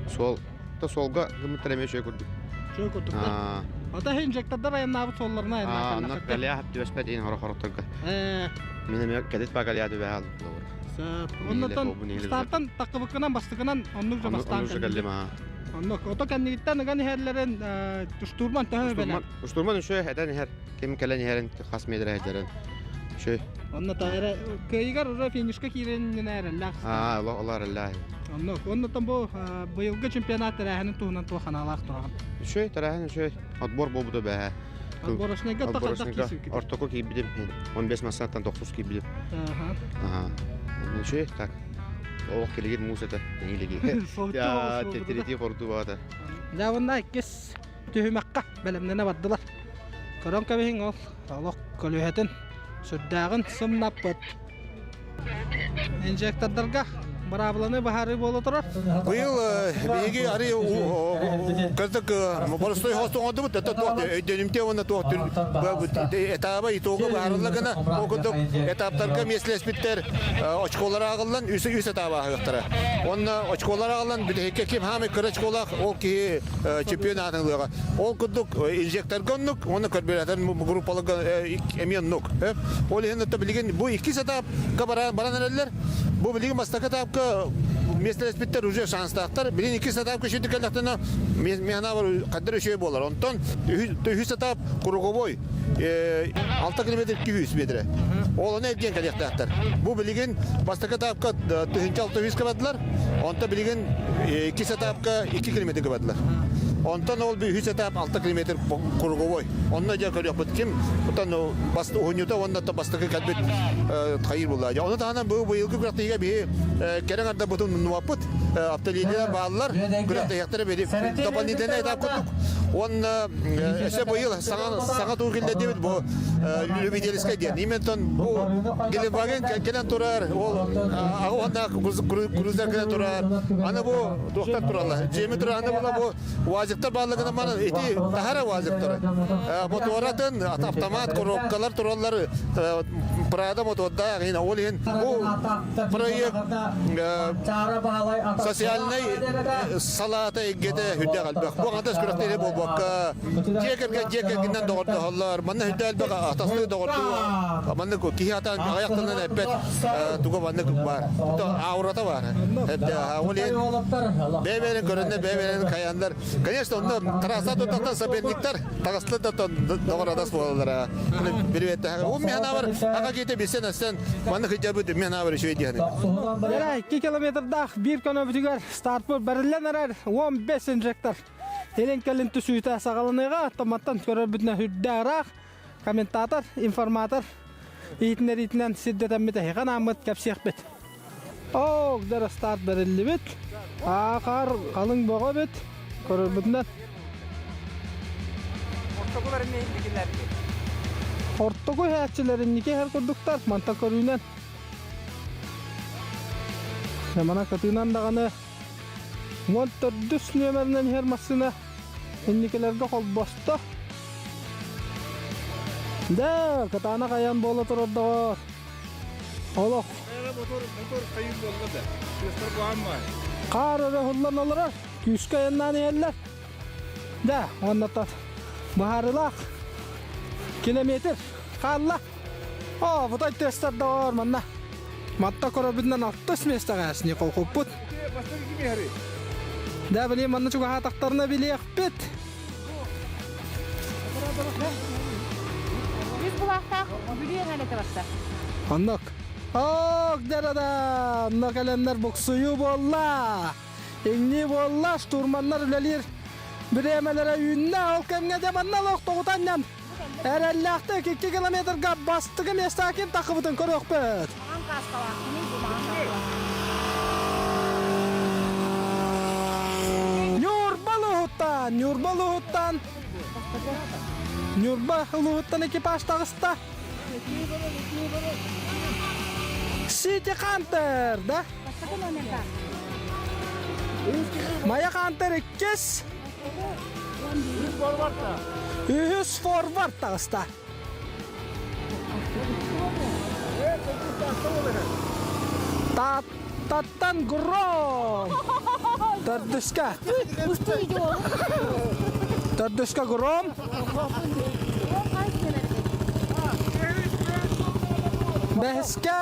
Суол, то суолга гыммыттар эмиэ үчүгэй курдук. Үчүгэй курдук. Ата хин инжектордар айаннаабыт суолларына айаннаабыт. Оннук галия түбэспэт иин хоро-хоротторго. Мин эмиэ кэдит ба галия түбэһэ алып Оннотон стартан таккыбыккынан бастыкынан оннук же бастаан кэллим. Оннук. Ото кэннигиттэн ыган иһэллэрин штурман төһө бэлэ? Штурман үшө этэн иһэр. Ким кэлэн иһэрин хас метр иһэрин. Үшө. Онно та эрэ кыайыгар уже финишка киирэн эрэллээх. Аа, олар эрэллээх. Оннук. Оннотон бу быйылгы чемпионат тэрээһинин туһунан туох санаалаах тураҕын? Үшө тэрээһин үшө отбор буолбута бэһэ. Отборочнайга Отборочнайга ортоку киирбитим. 15 массаттан 9 киирбитим. Ага. Ничего, так. Олох келигир муус этэ. Эҥилиги. Тетирити хорду баата. Дьэ уонна иккис түһүмэххэ бэлэмнэнэ бардылар. Көрөн кэбиһиҥ ол олох көлүөһэтин сүрдээҕин сымнаппыт. Инжектордарга быраабыланы быһаарыы буола турар. Быйыл биһиги ари кырдык боростой хосту оҥордубут это туох өйдөнүмтэ уонна туох этаба итога быһаарылла гына ол курдук этаптарга миэстэлэспиттэр очколар ааҕыллан үс үс этаба ааһыахтара. Онно очколар ааҕыллан бүтэһиккэ ким хаамай кыра очколаах ол киһи чемпион аатын ылыаҕа. Ол курдук инжекторга оннук уонна карбюратор группаларга эмиэ оннук. Ол иһин отто билигин бу иккис этапка баран эрэллэр. Бу билигин бастакы этапка миэстэлэспиттэр уже шанстаахтар. Билигин иккис этапка үчүгэй кэллэхтэринэ механабар хаддар үчүгэй буолар. Онтон үһүс этап круговой 6 километр 200 метрэ. Ол ону эргиэн кэлиэхтээхтэр. Бу билигин бастакы этапка 1600 кыбадылар. Онтон билигин иккис этапка 2 километр кыбадылар. Онтон ол үһүс этап 6 километр круговой. Онно дьэ көрүөхпүт ким оттон уһунньута уонна бастакы кэлбит хайыр буолла. Ону таһынан бу быйылгы күрэхтэһиигэ биһи кэрэ ардабытын умнубаппыт. Автолиниялар бааллар, күрэхтэһиэхтэрэ биһи дополнительный этап курдук. Уонна өссө быйыл саҥа саҥа туу киллэрдибит бу любительскай диэн. Именно бу Гелендваген кэлэн турар, ол аҕа уонна крузер кэлэн турар. Аны бу туохтар тураллар. Дьиэми турар аны була бу УАЗиктар бааллыгына манан ити таһара УАЗиктары. Мотуоратын автомат коробкалар тураллар Прада мотуордаах иһин ол иһин бу проект социальнай салаата эйгэтэ үрдээх элбэх. Бу аҥардас күрэхтэһии буолбакка дьиэ кэргэн дьиэ кэргэнинэн доҕордоһоллор. Манна үрдээх элбэх атастыы доҕордуу маннык киһи атаан аҕыйах тылынан эппэт туга маннык баар. Аурата баар. Ол иһин бэйэ-бэйэлэрин көрөннөр, бэйэ-бэйэлэрин хайааннар. Конечно, онно трасса туттахтан соперниктар таҕыстылар да доҕор адас буолаллара. Бирибеттэһэ. Ол механавар аға киһитэ билсэн өссөн маннык ыйдьарбыт механавар үчүгэй диэни. Эрэ 2 километрдаах биир көнөбүтүгэр стартпыт бэриллэн эрэр 15 инжектор. Илин кэлин түсүүтэ саҕаланыаҕа, томаттан көрөрбүтүнэн үрдээх ыраах. Комментатор, информатор иитинэриитинэн сирдэтэммит эһиэхэ анааммыт кэпсиэхпит. Оо, дара старт бэриллибит. Аахар халыҥ бөҕө эбит. Көрөрбүтүнэн. Ортоку иһээччилэр инники иһэр курдуктар, мантан көрүүнэн. Манан кытыынан даҕаны 14 нүөмэринэн иһэр массыына инникилэргэ холбосто. Дэ, кытаанах айан буола турар доҕор. Олох. Хаар өрө уһуллан олорор, күүскэ айаннаан иһэллэр. Да, уонна быһаарыылаах километр хаалла. О, бутай тестер доҕор манна. Матта көрөбүтүнэн алтыс миэстэҕэ снегохоппут. Да, билим манна чугаһаатахтарына билиэхпит. Үс булаахтаах Бүлүү эҥэлэтэ барса. Оннук. Ок, да-да-да, онно кэлэннэр буксуйуу буолла. Иҥнии буолла, штурманнар үлэлиир бириэмэлэрэ үүннэ. Ол кэмҥэ дьэ манна олох тоҕутанньан эрэллээхтик 2 километрга бастакы миэстэҕэ ким таххыбытын көрүөхпүт. Маҕан кааскалаах, кини бу маҕан кааскалаах. Ньурба улууһуттан, Ньурба улууһуттан, Ньурба улууһуттан экипаж таҕыста. Сити Хантер, да? Майа Хантер иккис. Үһүс форвард таҕыста. Тааттаттан Гром! Төрдүскэ. Төрдүскэ Гром. Бэһискэ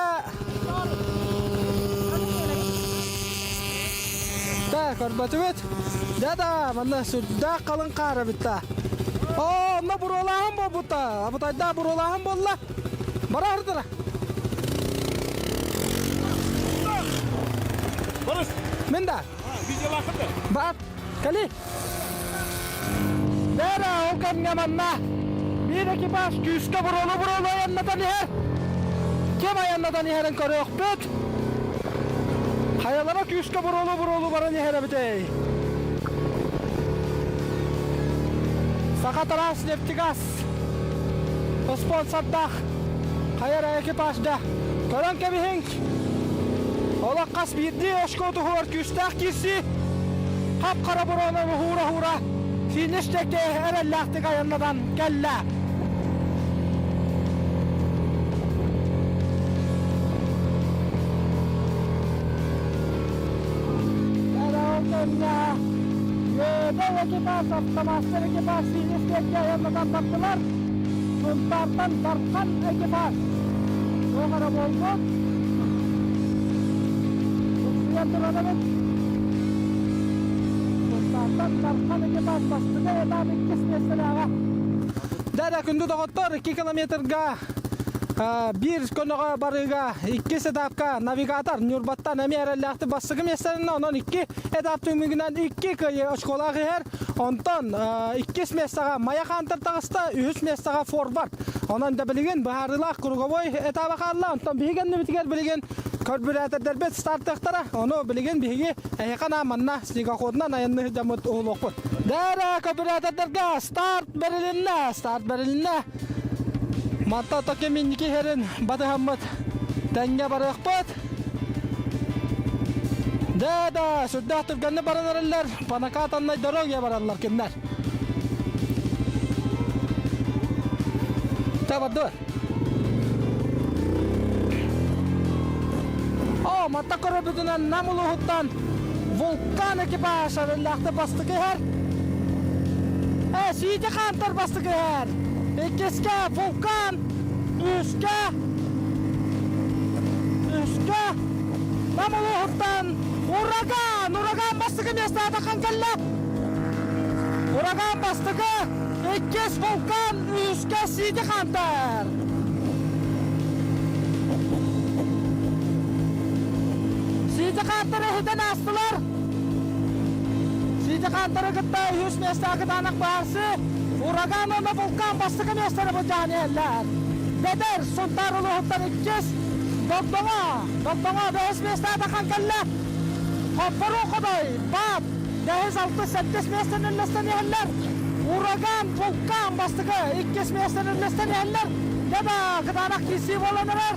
Да, көрбөтүбүт. Да-да, манна сүрдээх халыҥ хаар эбит да. Оо, онно буруолааһын буолбута. Абытайдаах буруолааһын буолла. Бараардыра. Барыс. Мен да. Видеолаахын да. Бар. Кали. Бээрэ, ол кэмҥэ манна биир экипаж күүскэ буруолу-буруолу айаннатан иһэр. Ким айаннатан иһэрин көрүөхпүт. Хайалара күүскэ буруолу-буруолу баран иһэр эбитэй? Саха Тарас нефтегаз спонсордаах хайа эрэ экипаж да көрөн кэбиһиҥ. Олох хас биирдии очко туһугар күүстээх киирсии. Хап-хара буруону уһуура-уһуура финиш диэки эрэллээхтик айаннатан кэллэ. Үөдэй экипаж, автомастер экипаж финиш диэки айаннатан бардылар. Сунтаартан Дархан экипаж. Туох эрэ буолбут. Тупсуйан турар эбит. Сунтаартан Дархан экипаж бастакы этап иккис миэстэлээҕэ. Дьэ, күндү доҕоттор, 2 километрга биир көнөҕө барыыга иккис этапка навигатор Ньурбаттан эмиэ эрэллээхтик бастакы миэстэлэннэ, онон икки этап түмүгүнэн икки кыайыы очколаах иһэр. Онтон иккис миэстэҕэ Майа Хантер таҕыста, үһүс миэстэҕэ Форвард. Онон да билигин быһаарыылаах круговой этаба хаалла. Онтон биһиги кэннибитигэр билигин көрбүрээтэрдэрбит стартыахтара. Ону билигин биһиги эһиэхэ анаан манна снегоходунан айанныы сылдьаммыт уһулуохпут. Дээрэ көрбүрээтэрдэргэ старт бэрилиннэ, старт бэрилиннэ. Манта токем инники иһэрин батыһаммыт тэҥҥэ барыахпыт. Да, да, сүрдээх түргэнник баран эрэллэр. По накатанной дороге бараллар кинилэр. Та бардылар. О, матта көрөбүтүнэн Нам улууһуттан вулкан экипаж арыллаахты бастакы иһэр. Э, Сиити Хантер бастакы иһэр. Иккискэ вулкан, үскэ, үскэ Нам улууһуттан ураган, ураган бастакы миэстэҕэ таххан кэллэ. Ураган бастакы, иккис вулкан, үһүскэ Сити Хантер. Сити Хантер иһитэн аастылар. Сити Хантеры кытта үһүс миэстэҕэ кытаанах баарсы. Ураган уонна вулкан бастакы миэстэни былдьаан иһэллэр. Бэдэр Сунтаар улууһуттан иккис, Догдоҥо, Догдоҥо бэһис миэстэҕэ таххан кэллэ. Хоппоруу Хотой, Баат, бэһис, алтыс, сэттис миэстэни үллэстэн иһэллэр. Ураган, Вулкан бастакы иккис миэстэни үллэстэн иһэллэр. Дьэ да, кытаанах киирсии буолан эрэр.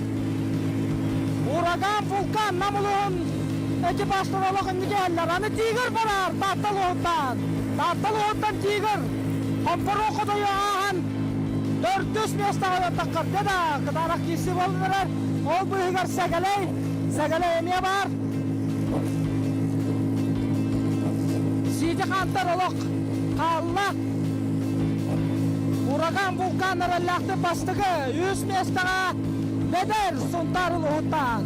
Ураган, Вулкан Нам улууһун экипажтара олох инники иһэллэр. Аны Тигр барар Таатта улууһуттан. Таатта улууһуттан Тигр Хомпоруок хотойу ааһан төрдүс миэстэҕэ таххар. Дьэ да, кытаанах киирсии буолан эрэр. Ол быыһыгар Сэгэлэй, Сэгэлэй эмиэ баар. Сити Хантер олох хаалла. Ураган вулкан эрэллээхтик бастакы үс миэстэҕэ Бэдэр Сунтаар улууһуттан.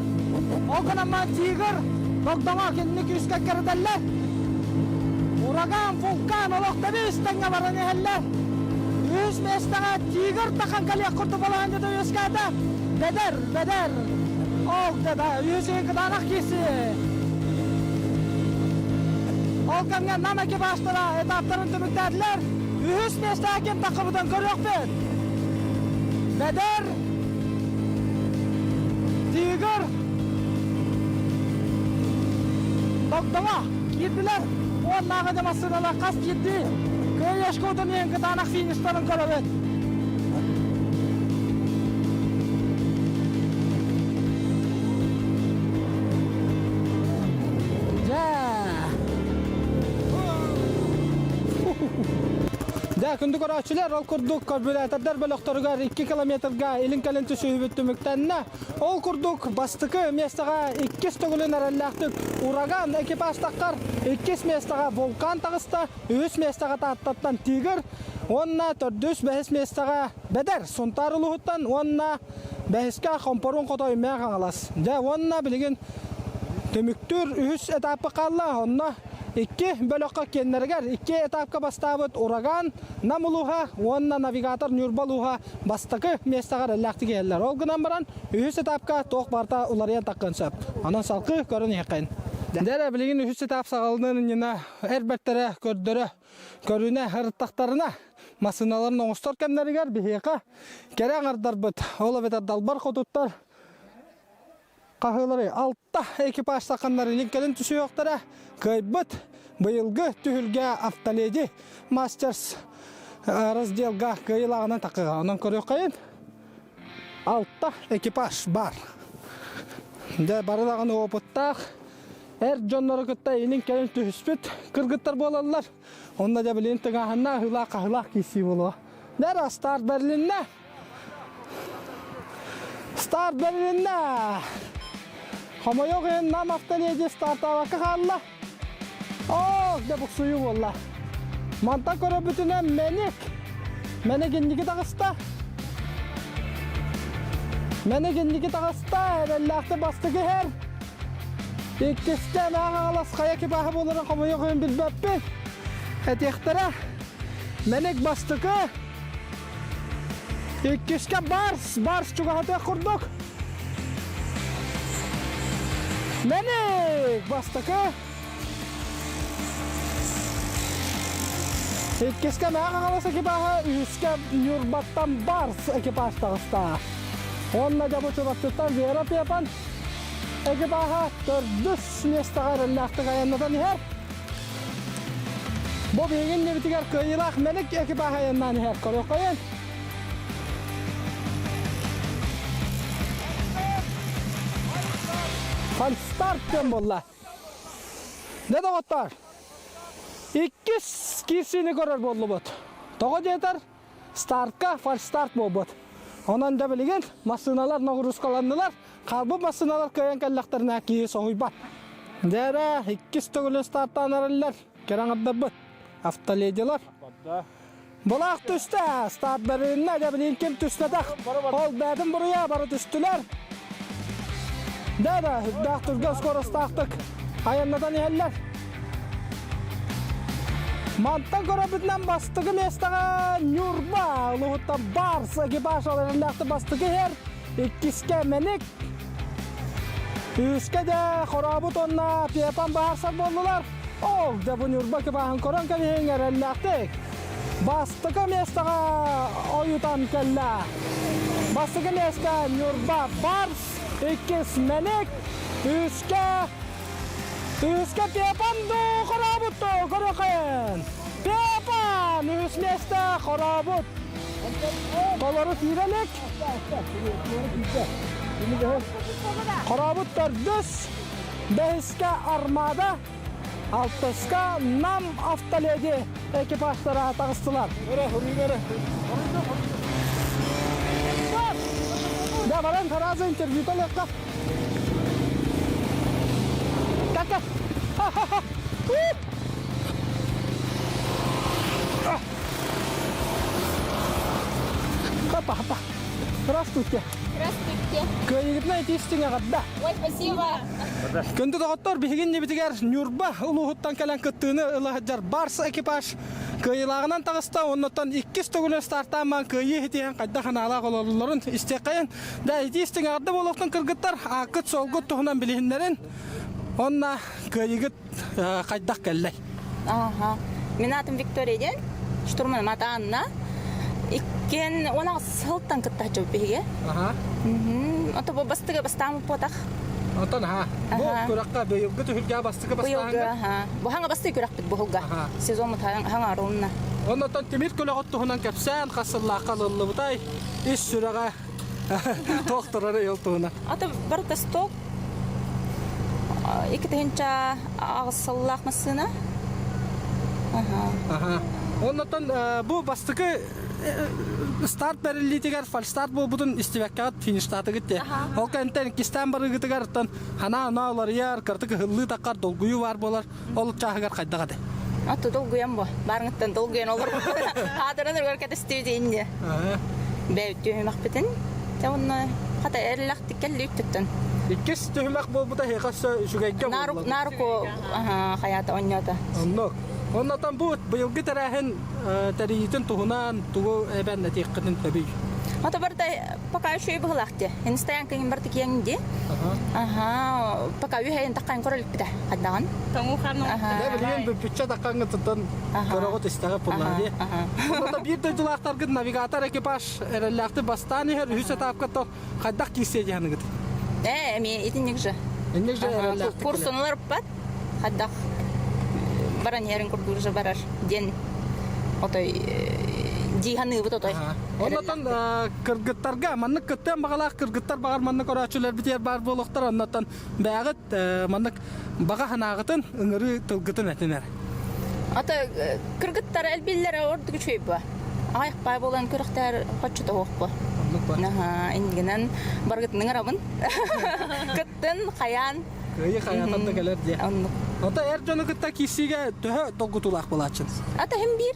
Ол гынан Тигр Догдоҥо кинини күүскэ кэрдэллэр. Ураган вулкан олох тэбис тэҥҥэ баран иһэллэр. Үс миэстэҕэ Тигр тахан кэлиэх курдук балаһыанньата үөскээтэ. Бэдэр, Бэдэр. Ол да үс кытаанах киирси. Ол кэмҥэ Нам экипажтара этаптарын түмүктээтилэр. Үһүс миэстэҕэ ким таххыбытын көрүөхпүт. Бэдэр, Тигр, Догдоҥо киирдилэр. Уоннааҕы да массыыналар хас биирдии кыайыы иһин кытаанах фиништарын көрөбүт. Дьэ, күндү көрөөччүлэр, ол курдук карбюратордар бөлөхтөрүгэр 2 километрга илин-кэлин түсүһүбүт түмүктэннэ. Ол курдук бастакы миэстэҕэ иккис төгүлүн эрэллээхтик Ураган экипажтахтар, иккис миэстэҕэ Вулкан таҕыста, үһүс миэстэҕэ Тааттаттан Тигр уонна төрдүс, бэһис миэстэҕэ Бэдэр Сунтаар улууһуттан уонна Бэһискэ Хомпоруун Хотой Мэҥэ Хаҥалас. Дьэ уонна билигин түмүктүүр үһүс этапы хаалла. Онно икки бөлөххө киэннэригэр икки этапка бастаабыт Ураган, Нам улууһа уонна Навигатор Ньурба улууһа бастакы миэстэҕэ эрэллээхтик иһэллэр. Ол гынан баран үһүс этапка туох барыта уларыйан таххыан сөп. Онон салгыы көрөн иһиэххин. Дьэ билигин үһүс этап саҕаланыан иннинэ эр бэртэрэ көрдөрө көрүнэ ырыттахтарына массыыналарын оҥостор кэмнэригэр биһиэхэ кэрэ аҥардарбыт, ол эбэтэр далбар хотуттар хаһыылары алта экипаж саханнар илин кэлин түсүһүөхтэрэ кыайбыт быйылгы түһүлгэ автоледи мастерс разделга кыайыылааҕынан такыга онон көрүөххэйин алта экипаж бар дьэ бары даҕаны опыттаах эр дьоннору кытта илин-кэлин түһүспүт кыргыттар буолаллар. Онно дьэ билин тыҥааһыннаах ыһыылаах-хаһыылаах киирсии буолуо. Дэр старт бэрилиннэ. Старт бэрилиннэ. Хомойуох иһин Нам автоледи стартаабакка хаалла. Ох, дьэ буксуйуу буолла. Мантан көрөрбүтүнэн Мэник. Мэник инники таҕыста. Мэник инники таҕыста. Эрэллээхтик бастакы иһэр. Иккискэ Мэҥэ Хаҥалас хайа экипаһа буоларын хомойуох иһин билбэппин. Этиэхтэрэ. Мэник бастакы. Иккискэ Барс, Барс чугаһатыах курдук. Мэник бастакы. Иккискэ Мэҥэ Хаҥалас экипаһа, үһүскэ Ньурбаттан Барс экипаж таҕыста. Уонна дьэ бу Чурапчыттан Вера Пепан Экипаһа төрдүс миэстэҕэ эрэллээхтик айаннатан иһэр. Бу биһиги иннибитигэр кыайыылаах Мэник экипаһа айаннаан иһэр. Көрүөххэйин. Фальстарт диэн буолла. Дьэ доҕоттоор, иккис киирсиини көрөр буоллубут. Тоҕо диэтэр, Стартка фальстарт буолбут. Онон да билигин массыыналар ноҕуруускаланнылар. Хаалбыт массыыналар кыайан кэллэхтэринэ киһи соһуйбат. Дьэ иккис төгүлүн стартаан эрэллэр. Кэрэ аҥардарбыт. Автоледилар. Былаах түстэ. Старт бэрилиннэ. Дьэ билигин ким түспэтэх. Ол бээтин буруйа бары түстүлэр. Да да, үрдээх түргэн скоростаахтык айаннатан иһэллэр. Мантан көрөбүтүнэн бастакы миэстэҕэ Ньурба улууһуттан Барс экипаж эрэллээхтик бастакы иһэр, иккискэ Мэник, үһүскэ дэ Хорообут уонна Пепан баһарсар буоллулар. Ол дьэ бу Ньурба экипажын көрөн кэбиһиҥ эрэллээхтик. Бастакы миэстэҕэ ойутан кэллэ. Бастакы миэстэ Ньурба Барс, иккис Мэник, үһүскэ Үһүскэ Пепан дуу, Хорообут дуу, көрүөххэйин. Пепан! Үһүс миэстэ хорообут. Толору киирэ илик. Хорообут төрдүс. Бэһискэ Армада. Алтыска Нам автоледи экипажтара таҕыстылар. Да, баран сразу интервью ылыахха. Как Папа, папа. Здравствуйте. Здравствуйте. Кыайыгытынан итиистиҥ эҕэрдэ. Ой, спасибо. Күндү доҕоттор, биһигин небитигэр Ньурба улууһуттан кэлэн кыттыыны ыла сылдьар Барс экипаж кыайыылааҕынан таҕыста. Оннуттан иккис төгүлүн стартаан кыайыы иһитиһэн хайдах анаалаах олороллорун истиэххэйин. Да, итиистиҥ эҕэрдэ буолуохтун кыргыттар, ааккыт-суолгут туһунан билиһиннэрин. Онна кыайыгыт хайдах кэллэй? Ага. Мин аатым Виктория диэн, штурманым аата Анна. Иккиэн 16 сылтан кыттааччыбыт биһиги. Аха. Ото бу бастыгы бастаан буотах. Онтон аха. Бу күрэххэ быйылгы түһүлгэ бастыкы Быйылгы, аха. Бу хаҥа бастыы күрэхпит буһулга. Сезоммут хаҥа арылынна. Оннотон тимир көлөҕөт туһунан кэпсээн хас сыллаахха ылыллыбытай ис сүрэҕэ туох турары ил туһунан. Ата барыта сток 2008 сыллаах массыына. Аха. Оннотон бу бастакы старт бэриллиитигэр фальстарт буолбутун истибэккэҕит фиништаатыгыт дии. Ол кэнтэн иккистээн барыыгытыгар оттон ханаа оноо уларыйар, кыртык ыһыллыы таххар долгуйуу баар буолар. Ол чааһыгар хайдах этэ? Аты долгуйан бу. Барыҥыттан долгуйан олор. Хаатыран өргөр кэтестибит инде. Бэйбит түһүмэхпитин. Те онно хата эрлэхтик кэлли үттүттэн. Иккис түһүмэх буолбута эһиэхэ өссө үчүгэйгэ буолла. Наруко хаята онньоото. Оннук. Оннотон бу быйылгы тэрээһин тэрийиитин туһунан тугу эбэн этиэххитин сөбүй? Ото барда пока үчүгэй быһылаах дии. Инстаянка иһин барда киэҥ дии. Аха, пока үһэйин таххан көрөлүкпүтэ хаддаҕын. Тоҥуу хаан Дэ билигин бүппүччэ таххаҥҥытыттан көрөҕүт истэҕэ пуллаа дии. Онно биир дойдулаахтаргыт навигатор экипаж эрэллээхтик бастаан иһэр үһүс этапка то хайдах киирсиэ дии Ээ, эми итинник же. Инник же эрэллээхтик. Курсунулар бат хайдах баран иһэрин курдук же барар диэн отой дии саныыбыт отой. Оннотон кыргыттарга маннык кыттыан баҕалаах кыргыттар баҕар маннык көрөөччүлэрбитигэр баар буолуохтар оннотон бэйэҕит маннык баҕа санааҕытын ыҥырыы тылгытын этинэр. Ата кыргыттар элбиллэрэ ордук үчүгэй бу. Аҕайах баай буолан күрэхтэр хоччото суох бу. Аха, иннигинэн баргытын ыҥырабын. Кыттын, хайаан Кыайыы хайаатан да кэлэр диye. Оннук. Ото эр дьону кытта киирсиигэ төһө долгутуулаах буолааччын? Ата хим биир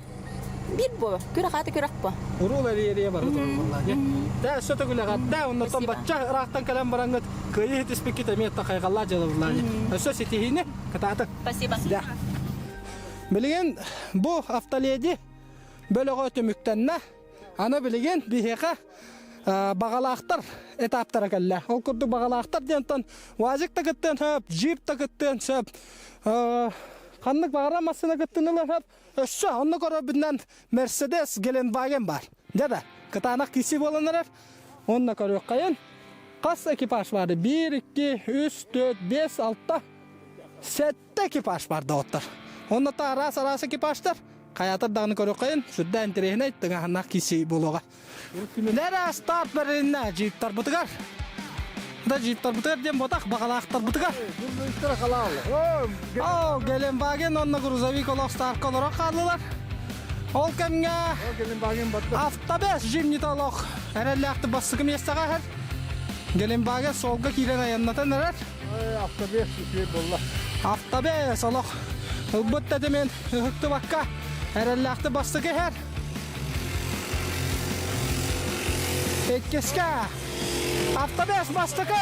биир буо. Күрэх аата күрэх буо. Уруул эрийэрийэ бары турар буоллаа дии. Тэ өссө төгүлэҕэтте, оннотон бачча ыраахтан кэлэн бараҥҥыт кыайыы хитиспиккит эмиэ хайҕаллаа дьыала буоллаа дии. Өссө ситиһиини кытааты. Спасибо. Да. Билигин бу автоледи бөлөҕө түмүктэннэ. Аны билигин биһиэхэ баҕалаахтар этаптара кэллэ. Ол курдук баҕалаахтар диэнтэн УАЗик да кыттыан сөп, джип да кыттыан сөп, ханнык баҕарар массыына кыттыан сөп. Өссө онно көрөрбүтүнэн Мерседес Геленваген бар. Дьэ да, кытаанах киси буолан эрэр. Онно көрүөххэйин. Хас экипаж бары? 1, 2, 3, 4, 5, 6, 7 экипаж бар доҕоттор. Онно та араас-араас экипажтар. Хайатар даҕаны көрүөххэйин, сүрдээх интэриэһинэй тыҥааһыннаах киирсии буолуоҕа. Нэрэ старт бэрилиннэ джиптарбытыгар. Да джиптарбытыгар диэн ботах баҕалаахтарбытыгар. Оо, Геленваген онно грузовик олох стартка олорон хааллылар. Ол кэмҥэ автобес жимнит олох эрэллээхтик бастакы миэстэҕэ иһэр. Геленваген суолга киирэн айаннатан эрэр. Автобес үчүгэй буолла. Автобес олох ылбыт тэтимин ыһыктыбакка эрэллээхтик бастакы иһэр. Иккискэ автобес бастакы.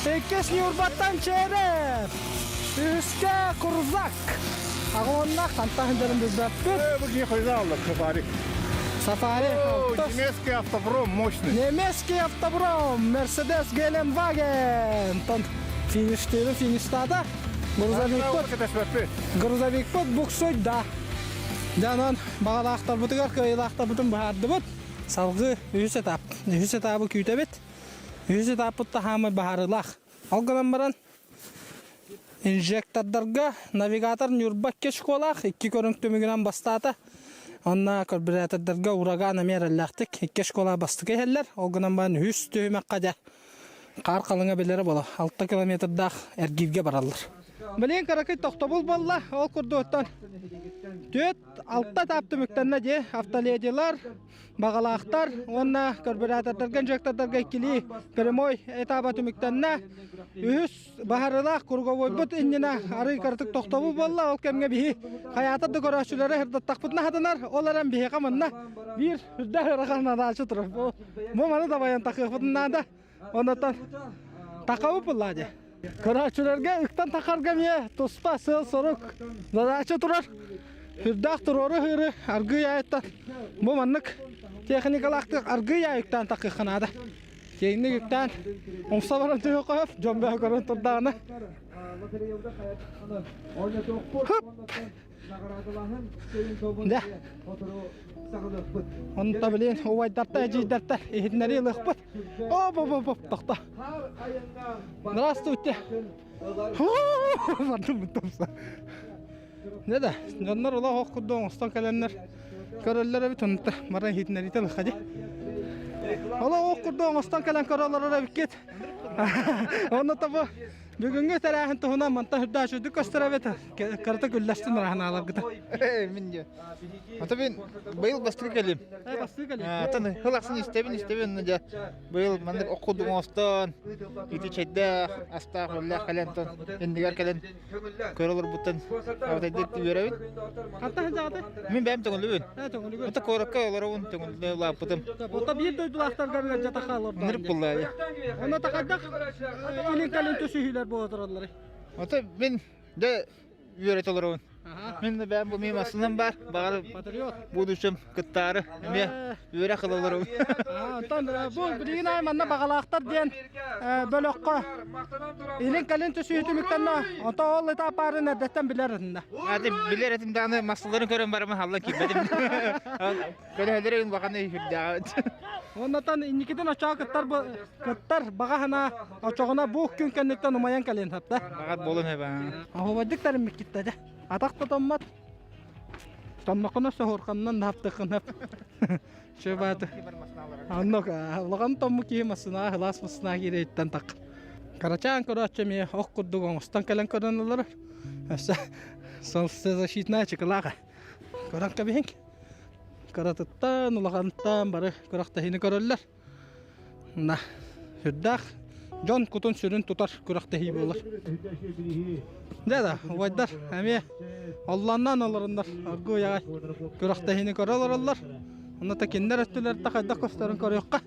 Иккис Ньурбаттан Чээрев. Үһүскэ Курзак. Аҕуонна хантан сылдьарын билбэппит. Бу киһи хойдааллар сафари. Сафари. Немецкий автопром мощный. Немецкий автопром Мерседес Геленваген. Тон фиништері фиништада. Грузовикпыт. Грузовикпыт буксуйда. Дьэ, баҕалаахтарбытыгар кыайыылаахтарбытын быһаардыбыт. Салгыы үһүс этап. Үһүс этабы күүтэбит. Үһүс этаппыт таһаамай баһаарыылаах. Ол гынан баран. Инжектордарга навигатор Ньурба икки очколаах, икки көрүҥ түмүгүнэн бастаата. Онно карбюратордарга ураган эмиэ эрэллээхтик икки очколаах бастакы иһэллэр. Ол гынан баран үһүс түһүмэххэ дьэ хаар халыҥа билэрэ буола. 6 километрдаах эргииргэ бараллар. Билигин кыракый тохтобул буолла. Ол курдуктан 4-6 этап түмүктэннэ дии. Автоледилар, баҕалаахтар уонна карбюратордарга, инжектордарга иккилии прямой этаба түмүктэннэ. Үһүс баһарылаах круговойбут иннинэ арый кыратык тохтобул буолла. Ол кэмҥэ биһи хайаатар да көрөөччүлэри сырдаттахпытына хатанар. Ол эрэн биһиэхэ манна биир үрдээх ыарахан адаачы турар. Бу маны дабайан тахыахпытын наада. Оннотон тахабыт буллаа дии. Көрөөччүлэргэ ыктан тахарга эмиэ туспа сыал-сорук задача турар. Үрдээх туруору ыһыыры аргыый аайыттан бу маннык техникалаахтык аргыый аайыктаан тахыахха наада. Киэҥник үктээн умса баран түһүөххэ сөп, дьон бөҕө көрөн турдаҕына. Хып! Дэ. Онто билин убайдарта, эдьиийдэртэ иһитиннэрии ылыахпыт. Оп, оп, оп, оп, тохто. Здравствуйте. Бардым тупса. Не да, дьоннор олох ох курдук оҥостон кэлэннэр көрөллөр эбит онто баран иһитиннэриитэ ылыха дии. Олох ох курдук оҥостон кэлэн көрөллөр эбиккит. Онно тобу Бүгүҥҥү тэрээһин туһунан мантан үрдээх үчүгдүк көстөр эбит. Кырата күллэстин ыраһанааларгыта. Мин де. Ата мен быйыл бастыы кэлим. Бастыы кэлим. Атын хыл ахсын истэбин истэбин дьэ. Быйыл маннык оккудуҥ оҥостон ити чэйдээх, астаах, өллөөх кэлэн тон иннигэр кэлэн көрө олорбуттан абатайдык үөрэбин. Ханта сылдьаҕытай? Мин бэйэм төҥүлүбүн. Төҥүлүгүн. Ата куоракка олоробун төҥүлү улааппытым. Ота биир дойдулаахтаргар ыалдьатаха олордо. Нырып буллаайы. Онно такайдах илин кэлин түсүһүүлэр буола тураллар. Ото мин дьэ үөрэтэ олоробун. Мин да бэйэм бу миим астынан бар, баҕар будущем кыттаары эмиэ үөрэх ыла олоробун. Онтон бу билигин аай манна баҕалаахтар диэн бөлөххө илин кэлин түсүһүү түмүктэннэ, онтон ол этап баарын эрдэттэн билэр этиннэ. Аты билэр этим даҕаны массаларын көрөн барамын халлан киирбэтим. Көлөһөлөрө улахан үрдээҕит. Оннотон инникитин очоҕо кыттар кыттар баҕа санаа очоҕуна бу күн кэнниттэн умайан кэлиэн сөптө. Баҕар буолун эбэ. Оһуобайдык тариммиккиттэ дьэ. Атах да томмот. Тонноххуна соһурханнан да хаптыххын хөп. Шөбааты. Оннук улахан томму киһи массынаҕа хылаас массынаҕа киириттэн так. Карачаан көрөөччү эмиэ ох курдук оҥостон кэлэн көрөн олорор. Өссө солнцезащитная чыкылаах. Көрөн кэбиһиҥ. Кыратыттан, улахантан бары күрэхтэһиини көрөллөр. На, сүрдээх дьон кутун-сүрүн тутар күрэхтэһии буолар. Дьэ да, убайдар эмиэ оллоннон олороннор оргууй аҕай күрэхтэһиини көрө олороллор. Онно та кинилэр өттүлэртэ хайдах көстөрүн көрүөххэ.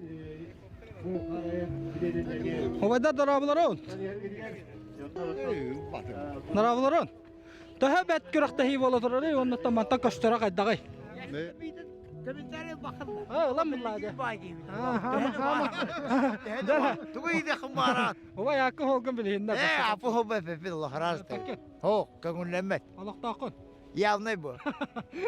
Убайдар дорооболорун! Дорооболорун! Төһө бэт күрэхтэһии буола турарый уонна мантан көстөрө хайдаҕый? Ылан буллаа Тугу идэхин баарат? Убай акы холгун билиһиннэ. Э, апы хобба пепил лохразды. Хо, көҥүллэммэт. Олохтооххун. Явный бу.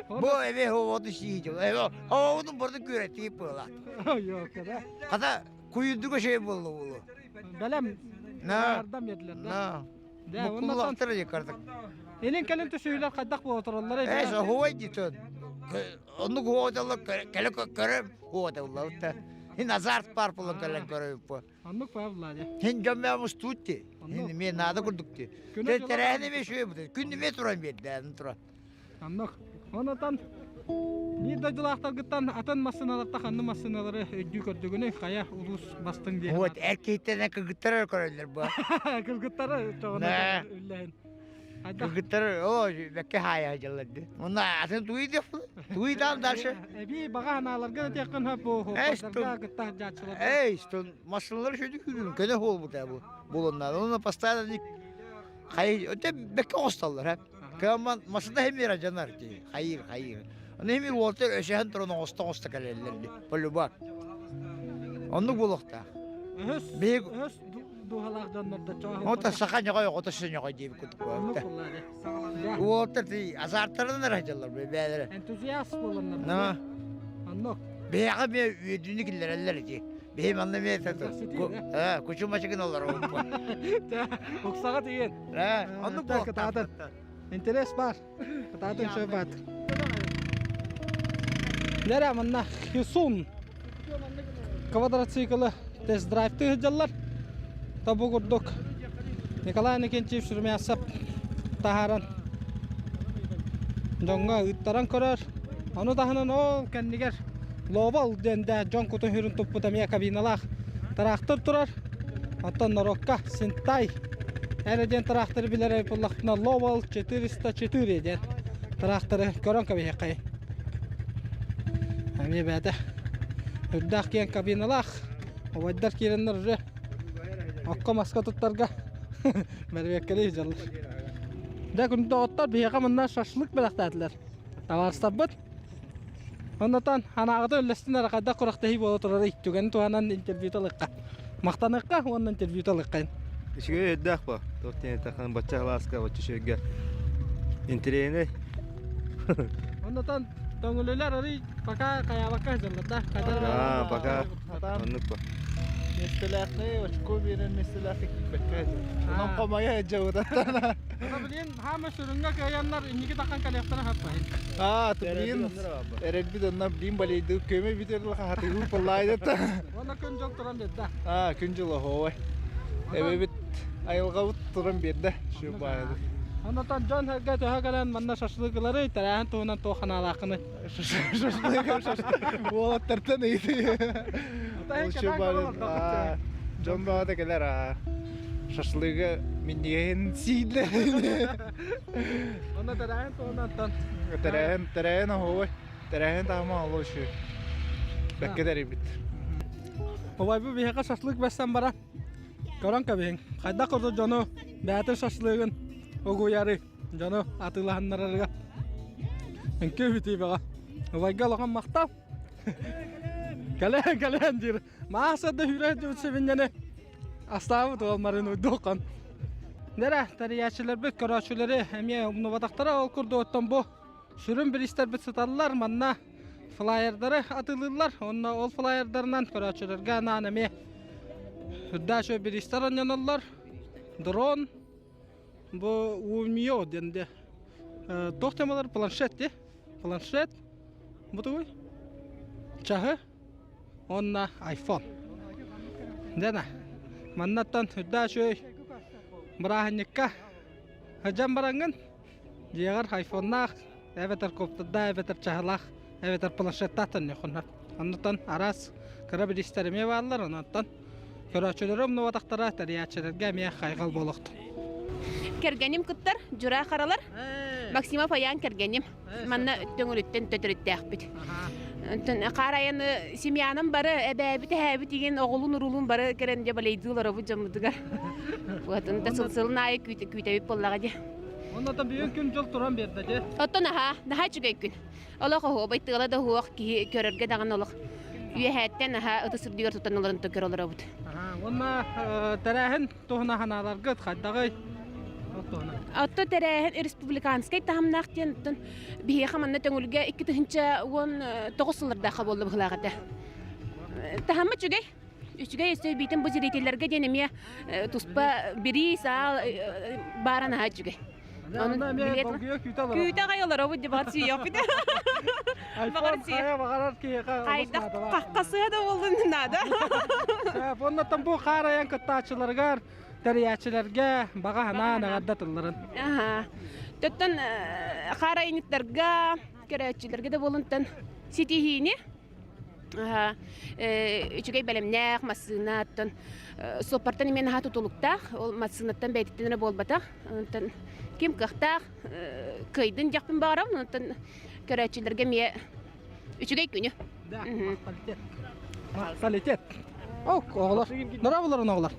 Бу эбе ховоду сиидил. Эбе ховоду бурду күрэтиип буола. Yok да. Хата куйдуга şey болду булу. Бэлэм. На. Ардам едилер. На. Дэ, оннотон Буккуллахтар Илин кэлин түсүһүлэр хайдах буола тураллар Э, соһуой дитон. Оннук хуоталла кэлэ көрөм хуоталла. Хин азарт пар булан кэлэн көрөм. Оннук па Владя. Хин дьоммэ мустуутти. Хин мен наада курдукти. Тэрээһини ме шуе бут. Күн ме туран берди, тура. Оннук. Онотон биир дойдулаахтаргыттан атын массыыналарта ханны массыыналары өйдүү көрдүгүнүй хайа улуус бастыҥ диэн. Вот эркиттен кыргыттар көрөллөр бу. Кыргыттары чоҕуна үллэһин. Кыргыттар о бэкке хаайа дьалларды. Онно атын туй деп туй там дальше. Эби баҕа ханааларга да тиэххин хөп бу хоппардарга кытта дьааччылар. Эй, что массыыналар шөйдү күрүн көнө буолбута бу булуннар. Оны постоянно хай өтө бэкке оҕусталлар ха. Кыамман масында хемир ажанар ди. Хайыр, хайыр. Оны хемир уолтар өшөһөн туран оҕуста оҕуста кэлэллэр ди. Полюбак. Оннук буолуохтаах. Өһөс, Биһиги өһөс дууһалаах дьоннордо Ото саха ньоҕой оҕото сөньоҕой диэбит курдук Оннук буолта. буоллаа Уолаттар ти азарттарынан эрэ бээлэрэ. Энтузиаст буоланнар. На. Оннук. Биһиэхэ эмиэ үөдүүнү киллэрэллэр ити. Биһи манна эмиэ кучу мачыгын олоробут. Уксаҕа тиийэн. Оннук Кытаатан. Интерес бар. Кытаатан сөп баат. Нэрэ манна Хисун квадроциклы тест-драйвты сылдьаллар. Табу курдук Николай Иннокентьевич Румянцев таһааран дьоҥҥо ыыттаран көрөр. Ону таһынан ол кэннигэр Лобол диэн да дьон кутун хүрүн туппут эмиэ кабиналаах тыраахтыр турар. Оттон норуокка Синтай эрэ диэн тыраахтыры билэр буоллахпына Лобол 404 диэн тыраахтыры көрөн кэбиһиэххэй. Эмиэ бэйэтэ үрдээх киэҥ кабиналаах убайдар киирэннэр уже окко маска туттарга бэрэбиэркэлии сылдьаллар. Дьэ күндү доҕоттор биһиэхэ манна шашлык бэлэхтээтилэр. Табаарыстарбыт Оннотон анаҕыты үллэстин эрэ хайдах күрэхтэһии буола турарый түгэни туһанан интервью ылыахха. Махтаныахха уонна интервью ылыаххайын. Үчүгэй өйдөөх бо. Туох диэн эттэххинэ бачча кылааска бачча үчүгэйгэ интэриэһинэй. Оннотон Төҥүлүлэр арый пока хайаабакка сылдьаллар да. Аа, пока. Оннук бо. Миэстэлээхтэй очко биэрэн миэстэлээхтэй киирбэккэ Онон хомойо дьабытаттан. Билин хаама сүрүҥҥэ кыайаннар инники тахан кэлиэхтэрэ хаппайын. Аа, блин, эрэлбит онно блин болейды көмө бүтэр хатыгы пыллайдата. Уонна күн дьыл туран биэрдэ. Аа, күн дьыл оһуой. Эбэбит айылҕабыт туран биэрдэ. Şu баайды. Оннотон дьон сэргэ төһө кэлэн манна шашлык ылары тэрээһин туһунан туох санаалааххыный? Шашлык уолаттартан ыйытыы. Дьон баҕата кэлэр аа. Шашлыгы минньигэһин сииллэр. Онно тэрээһин туһунан Тэрээһин тэрээһин оһуой. Тэрээһин таһыма олус үчүгэй. Бэккэ тэрийбит. Убайбы биһиэхэ шашлык бэссэн баран Көрөн кэбиһиҥ, хайдах курдук дьону бэйэтин шашлыгын угуйары, дьону атыылаһыннарарыгар үҥкүү бүтүү бөҕө. Убайга улахан махтал. Кэлээн, кэлээн диир. Мааса да хүрэ дьүт сибинньэни астаабыт уол Марин уйдуоххан. Нэрэ, тэрийээччилэрбит, көрөөччүлэри эмиэ умнубатахтара ол курдук оттон бу сүрүн бириистэрбит сыталлар манна флайердары атыылыыллар уонна ол флайердарынан көрөөччүлэргэ анаан эмиэ үрдээх үчүгэй бириистэр оонньоноллор дрон бу умио диэн де туох темалар планшет де планшет бу тугуй чаһы уонна айфон дена маннаттан үрдээх үчүгэй бырааһынньыкка сылдьан бараҥҥын Дьиэҕэр айфоннаах, эбэтэр коптардаах, эбэтэр чаһылаах, эбэтэр планшеттаах төннүөххүн Оннуттан араас кыра бириистэр эмиэ бааллар, онон көрөөччүлэри умнубатахтара, тэрийээччилэргэ эмиэ хайҕал буолуохтун. Кэргэним кыттар, Дьураа Харалар, Максимов Аян кэргэним. Манна Төҥүлүттэн төтөрүттээхпит. Хаар айаны семьянам бары эбээбит эһээбит игин оҕолун уруулун бары кэлэн дьэ балейдыы олоробут дьоммутугар. Вот онто сыл сылын аайы күүтэбит буоллаҕа дии. Онно бүгүн күн дьыл туран биэрдэ дии. Оттон аһаа, наһаа үчүгэй күн. Олох оһуобай тыала да уһуох киһи көрөргө даҕаны олох үөһээттэн аһаа ытыс үрдүгэр тутан олорон көрө олоробут. Уонна тэрээһин туһуна санааларгыт хайдаҕый? Отто тэрээһин республиканскай таһымнаах диэн оттон биһиэхэ манна Төҥүлгэ 2019 сыллардаахха буолла быһыылаах этэ. Таһымма үчүгэй. Үчүгэй өссө биитин бу зрителлэргэ диэн эмиэ туспа бириис аал баара наһаа үчүгэй. Онон күүтэ аҕай олоробут дии баҕар сүйүөхпүт. Баҕар хайа баҕарар киһиэхэ Хайдах хаххасыа да буоллун наада. Оннотон бу хаар айан кыттааччыларыгар тэрийээччилэргэ баҕа санаа эҕэрдэ тылларын. Аха. Төттөн хаар айанньыттарга, көрөөччүлэргэ да буолунтан ситиһиини үчүгэй бэлэмнээх массыына оттон суоппартан эмиэ наһаа тутулуктаах ол массыынаттан бэйэтиттэн эрэ буолбатах онтон ким кыахтаах кыайдын диэхпин баҕарабын онтон көрөөччүлэргэ эмиэ үчүгэй күнү Махталитет. Ок, оҕолор. Норабыларын оҕолор.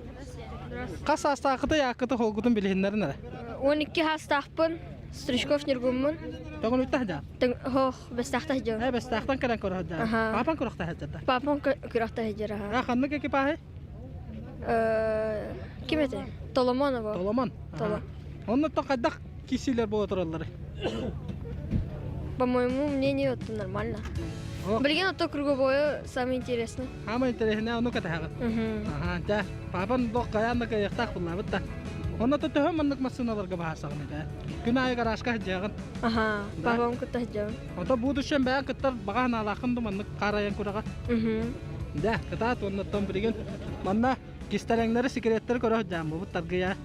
Хас саастаахыты яаккыты холгутун билиһиннэрин эрэ. 12 саастаахпын. Стручков Ньургуммун. Тоҕун үттэ Хоох, бэстээхтэ сылдьабын. Ээ, бэстээхтэн кэлэн көрө сылдьар. Паапаҥ күрэхтэһэ сылдьар да? Паапам күрэхтэһэ сылдьар, аха. А, ханнык экипаһы? Ким этэ? Толомонова. Толомон. Толо. Оннуттан хайдах киирсиилэр буола туралларый? По моему мнению, это нормально. Билигин ото круговое самое интересное. Самое интересное ону кэтэһэҕит. Аха, дьэ, папан бох хайаан да кыайыахтаах буллаабыт да. Онно төһө маннык массыыналарга баһаасаҕын этэ? Күн аайы гаражка сылдьыаҕын. Аха, папам кытта сылдьабын. Ото будущем бэйэҥ кыттар баҕа санаалааххын ду маннык хаарайан кураҕа? Дьэ, кытаат уоннаттан билигин манна кистэлэҥнэри, секреттэри көрө сылдьаан буолбут таргыйа.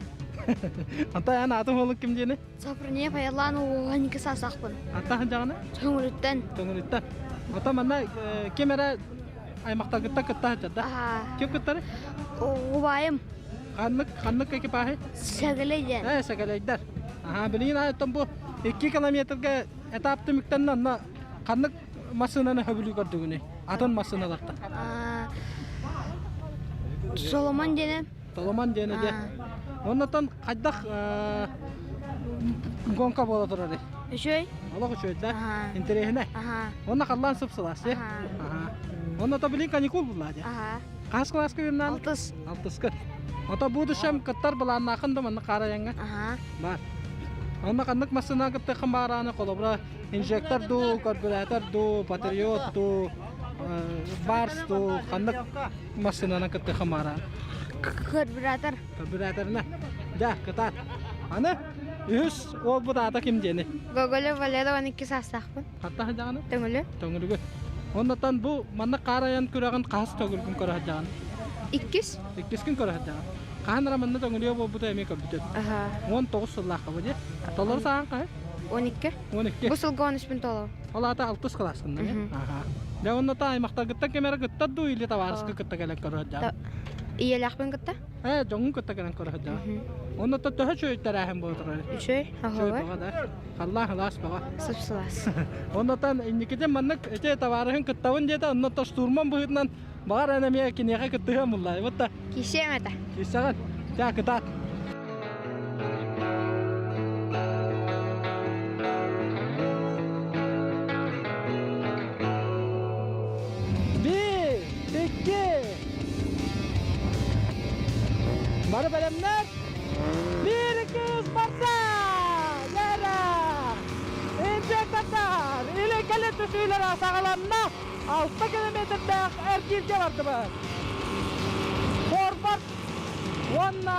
Онтон эн аатыҥ уолуҥ ким диэни? Сопруньев Айыллаан уоһан икки саасахпын. Аттаһын дьаҕаны? Төҥүрүттэн. Төҥүрүттэн. Ото манна ким эрэ аймахтаргыттан кытта сылдьар да? Ким кыттары? Убайым. Ханнык ханнык экипажы? Сэгэлэй диэн. Ээ, сэгэлэйдэр. Аха, билигин оттон бу 2 километрга этап түмүктэннэ онно ханнык массыынаны хөбүлүү көрдүгүнүй? Атын массыыналартан. Соломон диэни. Соломон диэни де. Оннотон хайдах гонка буола турар? Үчүгэй. Олох үчүгэй да? Интэриэһинэй. Онно халлаан сып-сылаас дии. Онно то билин каникул булла дии. Хас класска үөрэнэн? Алтыс. Алтыска. Ото будущем кыттар былааннаахын да манна хаарайаҥҥа? Бар. Онно ханнык массыына кыттыаххын баарааны холобура инжектор дуу, карбюратор дуу, патриот дуу, барс дуу, ханнык массыынанан кыттыаххын баарааны? Карбюратор. Карбюраторына. Дьэ, кытаат. Аны үһүс уолбут аата ким диэни? Гоголев Валера 12 саастаахпын. Хатта сылдьаҕыный? Төҥүлү. Төҥүлүгү. Оннотон бу манна хаар айан күрэҕин хаһыс төгүлгүн көрө сылдьаҕын? Иккис. Иккискин көрө сылдьаҕын. Хаһан эрэ манна төҥүлүө буолбута эмиэ көрбүтүм. Аха. 19 сыллаахха бу дии. Толору сааһын хаһый? 12. 12. Бу сылга 13-пүн толору. Ол аата алтыс кылааскын да? Аха. Дьэ онно аймахтаргыттан ким эрэ кыттар дуу или табаарыска кытта кэлэн көрө сылдьаҕын? Ийэлээхпин кытта. Ээ, дьоҥҥун кытта кэлэн көрө сылдьаҕын. Онно төһө үчүгэй тэрээһин буола турар? Үчүгэй, Үчүгэй бөҕө да. Халлаан сылаас бөҕө. Сып-сылаас. Оннотон инникитин маннык ити табаарыһын кыттабын диэтэ, онно штурман быһыытынан баҕар эн эмиэ киниэхэ кыттыһыам буллаа. Вот да. Киирсиэм этэ. Киирсэҕин. Чаа кытаат. Биир, икки. Бары бэлэмнэр. Биир кыыс барда! Яра! Инжектор! Или кэлин түсүүлэрэ саҕаланна. 6 километрдээх эргииргэ бардыбыт. Форвард уонна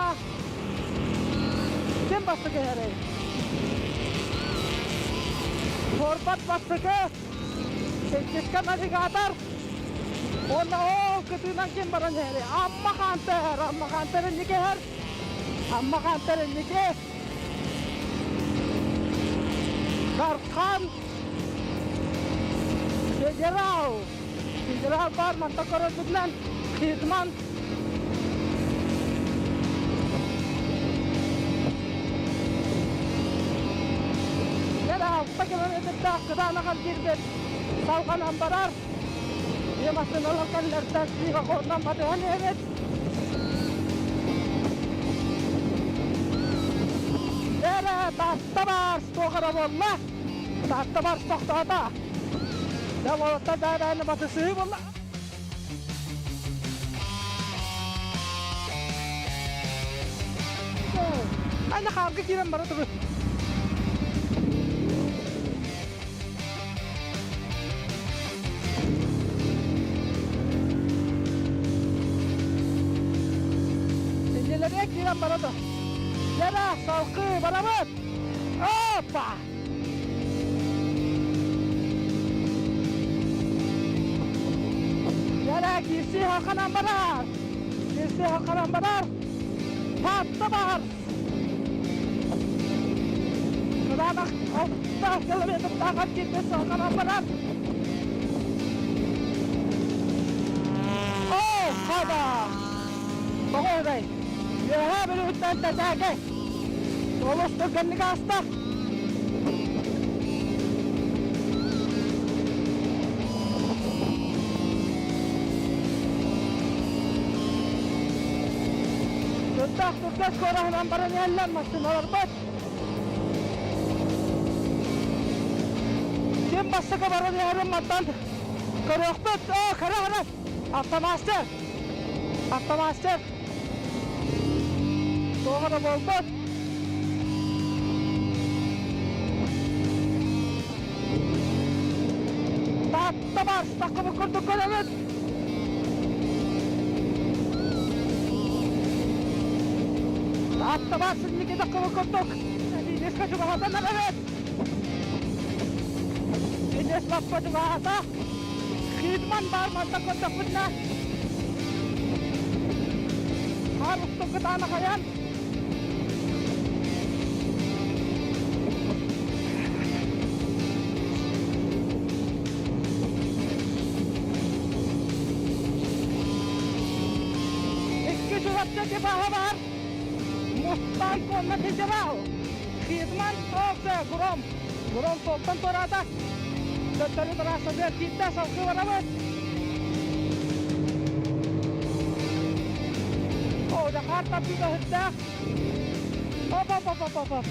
ким бастакы иһэрий? Форвард бастакы, иккискэ навигатор уонна ол кытыынан ким баран иһэрий? Амма Хантер! Амма Хантер инники иһэр. Амма Хантер инники. Дархан Федерал. Федерал бар манта көрөрбүтүнэн Хитман Дьэ 6 километрдаах кытаанах киирбит салҕанан барар. Ийэ массыыналар кэллэртэн сиһа-хооннон батыһан иһэбит. Эрэ Таатта баар туох эрэ буолла. Таатта баар тохтоото. Дьэ уолаттар бэйэ-бэйэни батысыһыы буолла. Аны хаарга киирэн бара туру. Иннилэргэ киирэн бара да. Дьэрэ, салкыы, барабыт! Опа! Дьэрэ, киирсии халханан барар! Киирсии халханан барар! Таатта бар! Кытаанах 6 километрдаах киирбит салҕанан барар. Оо, хада! Тоҕо үһүбэй? Үөһээ Бүлүүттэн тэтээкэй! Олус түргэнник ааста. Сыттах түргэн скороһунан баран иһэллэр массыыналарбыт. Ким бастакы баран иһэрин мантан көрүөхпүт. Оо, кара кара! Автомастер! Автомастер! Туох эрэ буолбут. Таатта бар, таққыбы курдук көрөбүт. Таатта бар, синники таққыбы курдук. Финишка чугаһатан эрэбит. Финиш лаппа чугаһата. Хидман бар манта көрдөхпүтүнэ. Хаар устун кытаанах айан. Икки чурапчы типаһа бар. Мустан конна федерал. Хидман тоқсы Гром. Гром солтан тората. Төттөрү трассада киитте салгыы барабыт. О, да карта пига хытта. Оп, оп, оп, оп, оп.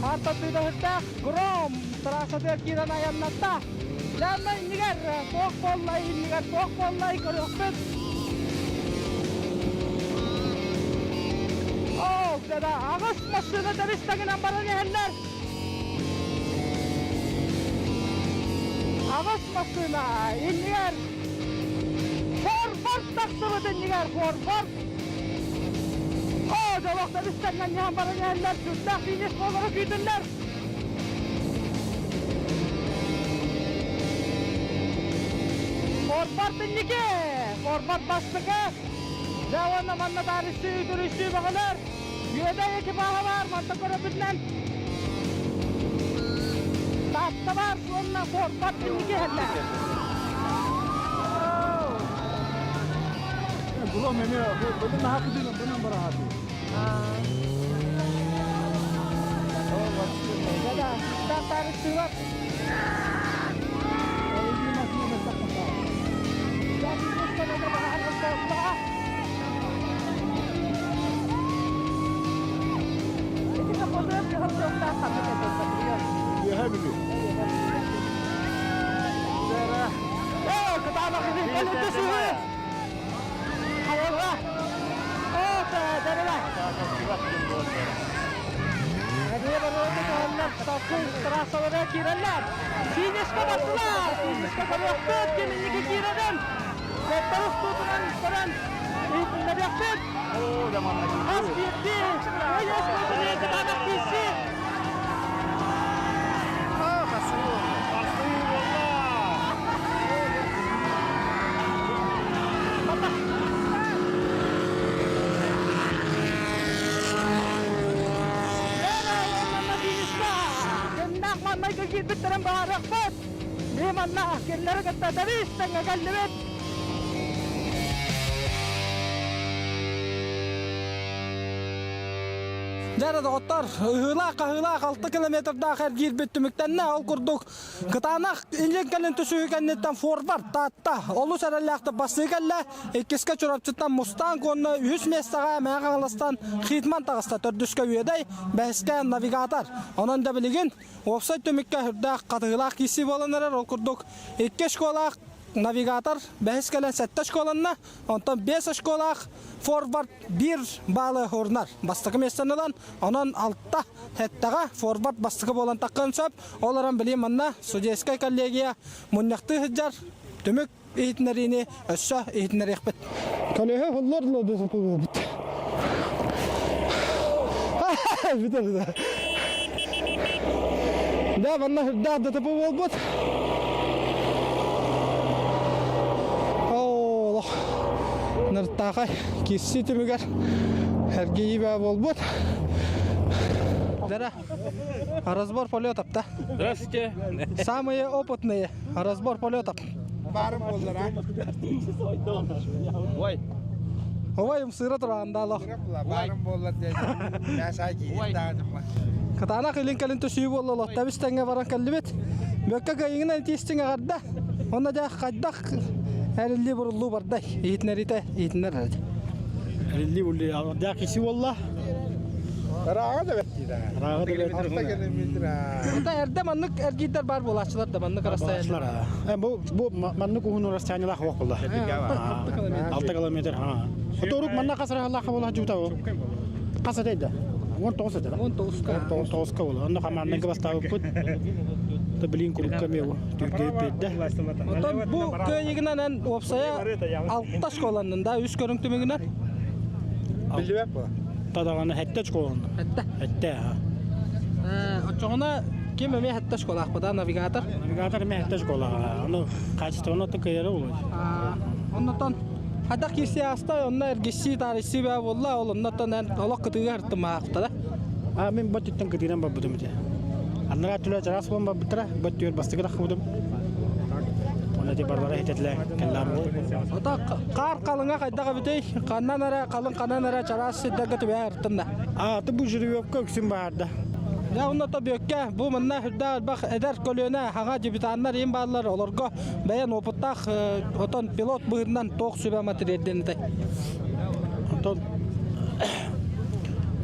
Карта пига хытта. Гром трассада киирэн айаннатта. Ләммә иннигэр туох буоллай, иннигэр туох буоллай көрүөхпүт. Оо, да аҕыс массыына тэбис таҥынан баран иһэллэр. Аҕыс массыына иннигэр форвард тахсыбыт иннигэр форвард. Оо, дьолох тэбис таҥнан иһэн баран иһэллэр. Сүрдээх финиш буолары күүтүллэр. Форвард инники, форвард бастакы. Дьэ уонна манна таарыссыы үтүрүйсүү баҕалар. Үөдэй экипаһа бар, манта көрөбүтүнэн. Таатта бар, уонна форвард инники иһэллэр. Булам эме, бұны хақыдын, бұның барахаты. Да, да, таарыссыылар. Финишка бардылар! Финишка көрүөхпүт, киминники киирэрин! Төттөрүс туутунан көрөн иһитиннэриэхпит! Хас биирдии өйөс туутунан кытаанах киирсии! Кимнээх маннайга киирбиттэрин баарыахпыт! Бии манна кинилэри кытта тэбис тэҥҥэ кэллибит! Дьэ доҕоттор, ыһыылаах-хаһыылаах 6 километрдаах эргиирбит түмүктэннэ. Ол курдук кытаанах илин кэлин түсүһү кэнниттэн форвард Таатта олус эрэллээхтик бассыы кэллэ. Иккискэ Чурапчыттан Мустанг уонна үһүс миэстэҕэ Мэҥэ Хаҥаластан Хитман таҕыста. Төрдүскэ Үөдэй, бэһискэ Навигатор. Онон да билигин уопсай түмүккэ сүрдээх хатыһыылаах киирсии буолан эрэр. Ол курдук икки школаах Навигатор бэһис кэлэн сэттэ школанна, онтон биэс очколаах форвард биир баалы урнар. Бастакы миэстэни ылан, онон алта сэттэҕэ форвард бастакы буолан таххыан сөп. Ол эрэн билигин манна судейскай коллегия мунньахтыы сылдьар. Түмүк иһитиннэриини өссө иһитиннэриэхпит. Көлөһө hullar бит. Бүтэ бүтэ. Да, манна үрдээх ДТП буолбут. Олох Ныртаахай киирсии түмүгэр эргийии баа буолбут. Дара, разбор полетов, да? Здравствуйте. Самые опытные. Разбор полетов. Баарым буоллар, а? Ой. Ой, ымсыыра тураандалох. Баарым буоллар диэн. Мясай киирин даҕатым. Кытаанах илин кэлин түсүү буолла тэбис тэҥҥэ баран кэллибит. Бөккө кыайыҥынан тиистиҥ аҕарда. Онно дьэ хайдах эриллии буруллуу бардай. Иһитинэритэ иһитинэр эрэ. Эриллии булли алардаах киси буолла. Ырааҕа да бэрт дии Ырааҕа да бэрт. Алта километр. Ата эрдэ маннык эргиирдэр баар буолааччылар да маннык расстояние. Бу бу маннык уһун расстояниелаах уох буолла. 6 километр. Оторук манна хас рахалаах буола жута бу. Хас этейді? 19 этэ. 19-ка. 19-ка буола. Онно хамааннанга бастаабыппыт. Та билин курукка эмиэ бу түргэйип биэрдэ. Оттон бу кыайыгынан эн уопсайа алта школаннын да үс көрүҥ түмүгүнэн? Биллибэт бу. Тадаҕаны хэттэ школанна. Хэттэ. Хэттэ. Оччоҕуна ким эмиэ хэттэ школаахпыта навигатор? Навигатор эмиэ хэттэ школаҕа. Ону качествоны кыайары болот. Оннотон хайдах киирсии ааста, онно эргиссии, таарыйсыы баа буолла, ол оннотон эн олох кытыыга ыртымаахтара. А мин бот үттэн кытыынан барбытым ити. Аннара түлэ чараас буолан барбыттара, бот түөр бастакы таххыбытым. Онно ити барбара хитэтилэ кэллаам. Ото хаар халыҥа хайдах эбитий? Ханнан эрэ халыҥ ханан эрэ чараас сирдэргэ түбэһэ ыртым да. А аты бу жеребьевка үксүн баарда. Дьэ, онно то бүөккэ бу манна үрдээх элбэх эдэр көлүөнэ хаҥа дебютаннар им бааллар, олорго бэйэн опыттаах отон пилот быһыытынан туох сүбэ матырыйдын этэй? Онтон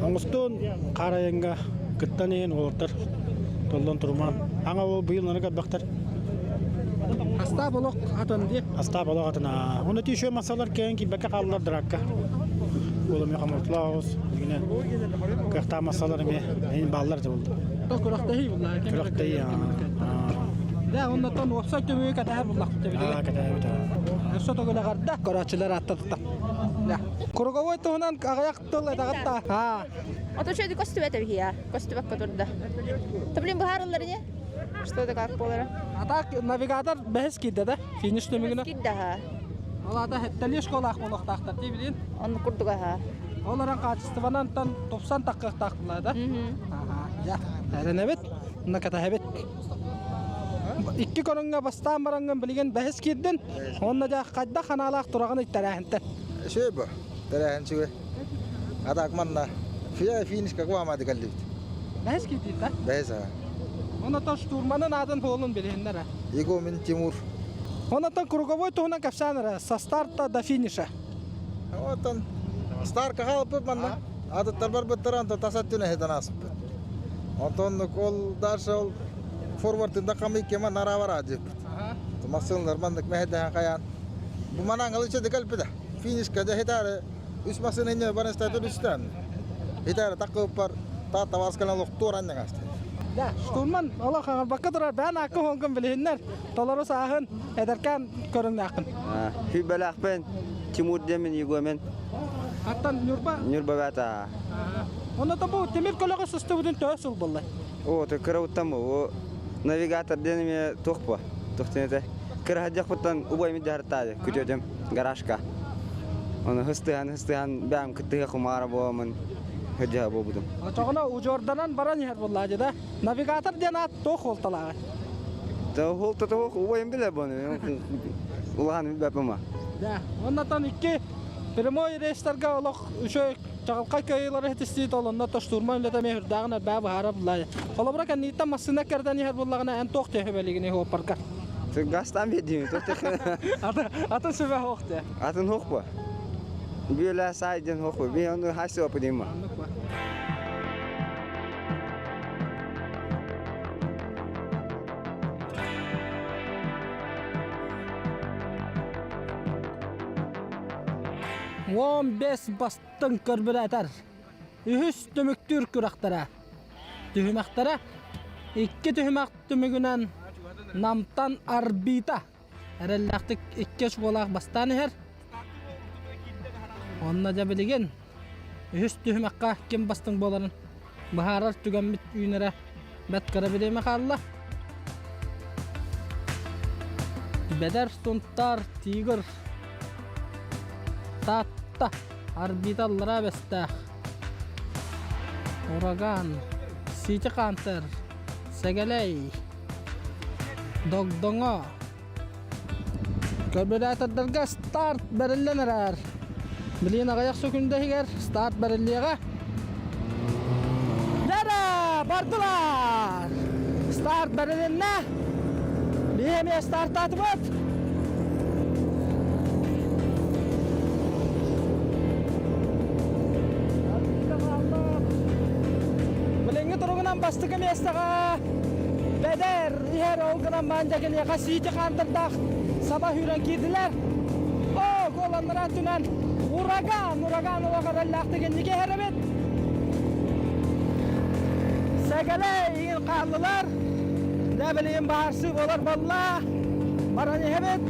оҥостон хаар айанга кыттан иһин олортор толлон туруман. Аҥа ол быйыл нары көрбөхтөр. Астаап олох атын дии. Астаап олох атын. Оны тише масалар кээн кийбэккэ хааллар дракка. Ол эми хомуртлаабыз. Дигинен кыахтаах масалар эми эйин бааллар да болду. Күрэхтэһии булла. Күрэхтэһии. Да, оннотон уопсай түмүгү кэтэһэр буллахпыт Аа, кэтэһэбит. Өссө төгүл эҕэрдэ көрөөччүлэр ааттатыта. Круговой туһунан аҕыйах тыл этэҕит да. Ото чөйдү көстүбэт эбиһия. Көстүбэккэ турда. Та блин быһаарыллар ини. Что это как буолара? А так навигатор бэһис киирдэ да? Финиш түмүгүнэ. Киирдэ аха. Ол аата хэттэлии школаах буолуохтаахтар дии билин. Онну курдук аха. Ол эрэн хаачыстыбанан тан тупсан таххыахтаах буолла да? Я, эрэнэбит, уна кэтэһэбит. Икки көрүҥҥэ бастаан бараҥҥын билигин бэһис киирдин. Онно дьэ хайдах ханаалаах тураҕын тэрээһинтэн? Үчүгэй бу. Тэрээһин үчүгэй. Атак манна фия финишка куамады кэллибит. Бэһис киирдин да? Бэһис аа. Онотон штурманын аатын суолун билиһиннэр. Игумин Тимур. Онотон круговой туһунан кэпсээн эрэ. Со старта до финиша. Оттон старка хаалбыт манна. Атыттар барбыттар онтон тас өттүнэ хитэн ааспыт. Онтон ол дальше ол форвардында камый кема наравара диэппит. Массыылар маннык мэһэдэһэн хайаан. Бу манан ылыча да кэлбитэ. Финишка да хитаары үс массыына инньэ баран статур үстэн. Хитаары таккыппар таатта васкалан лохтуор анньаҥасты. Да, штурман олох хаҥарбакка турар бээн аакка хоҥкун билиһиннэр толору сааһын эдэркээн көрүҥнээххин. Хүбэлээхпин Тимур диэмин Егомен. Аттан Ньурба? Ньурба баата. Онно бу тимир көлөҕө сыстыбытын төһө сыл буолла? О, то кыра уттан бу навигатор диэн эмиэ туох бу? Туох диэн этэ? Кыра садьахпыттан убайым дьаһартаады күтүөтүм гаражка. Оны хыстыһан хыстыһан бэм кыттыһа кумаара буоламын хыдьаһа буолбутум. Очоҕуна удьуорданан баран иһэр буоллаа да. Навигатор диэн аат туох суолталааҕый? Та хуолтата хуох убайым билэр буону. Улахан билбэппин Да. Оннотон икки прямой рейстарга олох үчүгэй чаҕылхай кыайыылары ситистии толонно то штурман үлэтэ эмиэ үрдээҕин элбэҕи быһаарар буллаа. Холобура кэннииттэн массыына кэрдэн иһэр буоллаҕына эн туох төһө бэлигини хуоппарга? Гастан биэрдиим. Атын сүбэ хуох дии. Атын хуох бу. Бүөлэ саай диэн хуох бу. Би ону хайсы опыдыма. 15 бастыҥ көрбүрэтэр. Үһүс түмүктүүр күрэхтэрэ. Түһүмэхтэрэ икки түһүмэх түмүгүнэн Намтан Арбита эрэллээхтик икки очколаах бастаан иһэр. Онно дьэ билигин үһүс түһүмэххэ ким бастыҥ буоларын быһаарар түгэммит үүнэрэ бэрт кыра бириэмэ хаалла. Бэдэр Сунтаар Тигр Таатта Арбита Аллараа Бэстээх Ураган Сити Хантер Сэгэлэй Догдоҥо Көрбүрээтордарга старт бэриллэн эрэр. Билигин аҕыйах сөкүндэ иһигэр старт бэриллиэҕэ. Дара! Бардылар! Старт бэрилиннэ. Биһи эмиэ стартаатыбыт. Билиҥҥи туругунан бастакы миэстэҕэ Бэдэр иһэр ол гынан маан дьэкиниэхэ сиити хаантырдаах саба сүүрэн киирдилэр. Оо, гуоланнара өттүнэн ураган, ураган олох эрэллээхтик инники иһэр эбит. Сэгэлэй иин хааллылар. Дэ билигин баарсы болар балла. Баран иһэбит.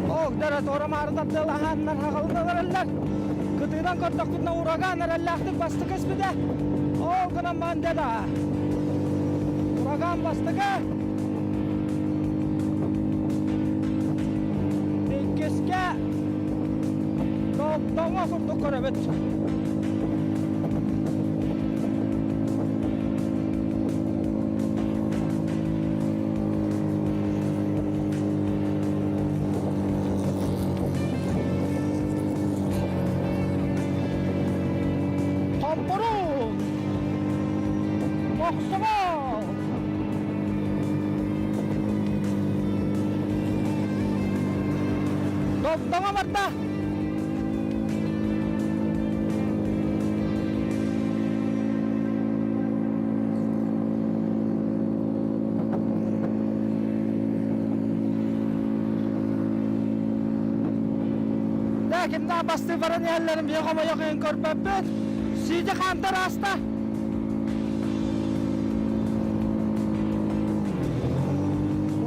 Оогдара туора маары тардыалаһааннар хаҕалыналараллар. Кытыынан көрдөхпүтүнэ ураган эрэллээхтик бастакы испитэ. Ол гынан мандела. Ураган бастакы. Иккиске Тоҥо курдук көрөбүт. Хомпорун! Мохсоҕол! Тоҥо барда! Дэ кимнээх бастыы баран иһэллэрин биһи хомойох иһин көрбөппүт. Сиити хаантар ааста.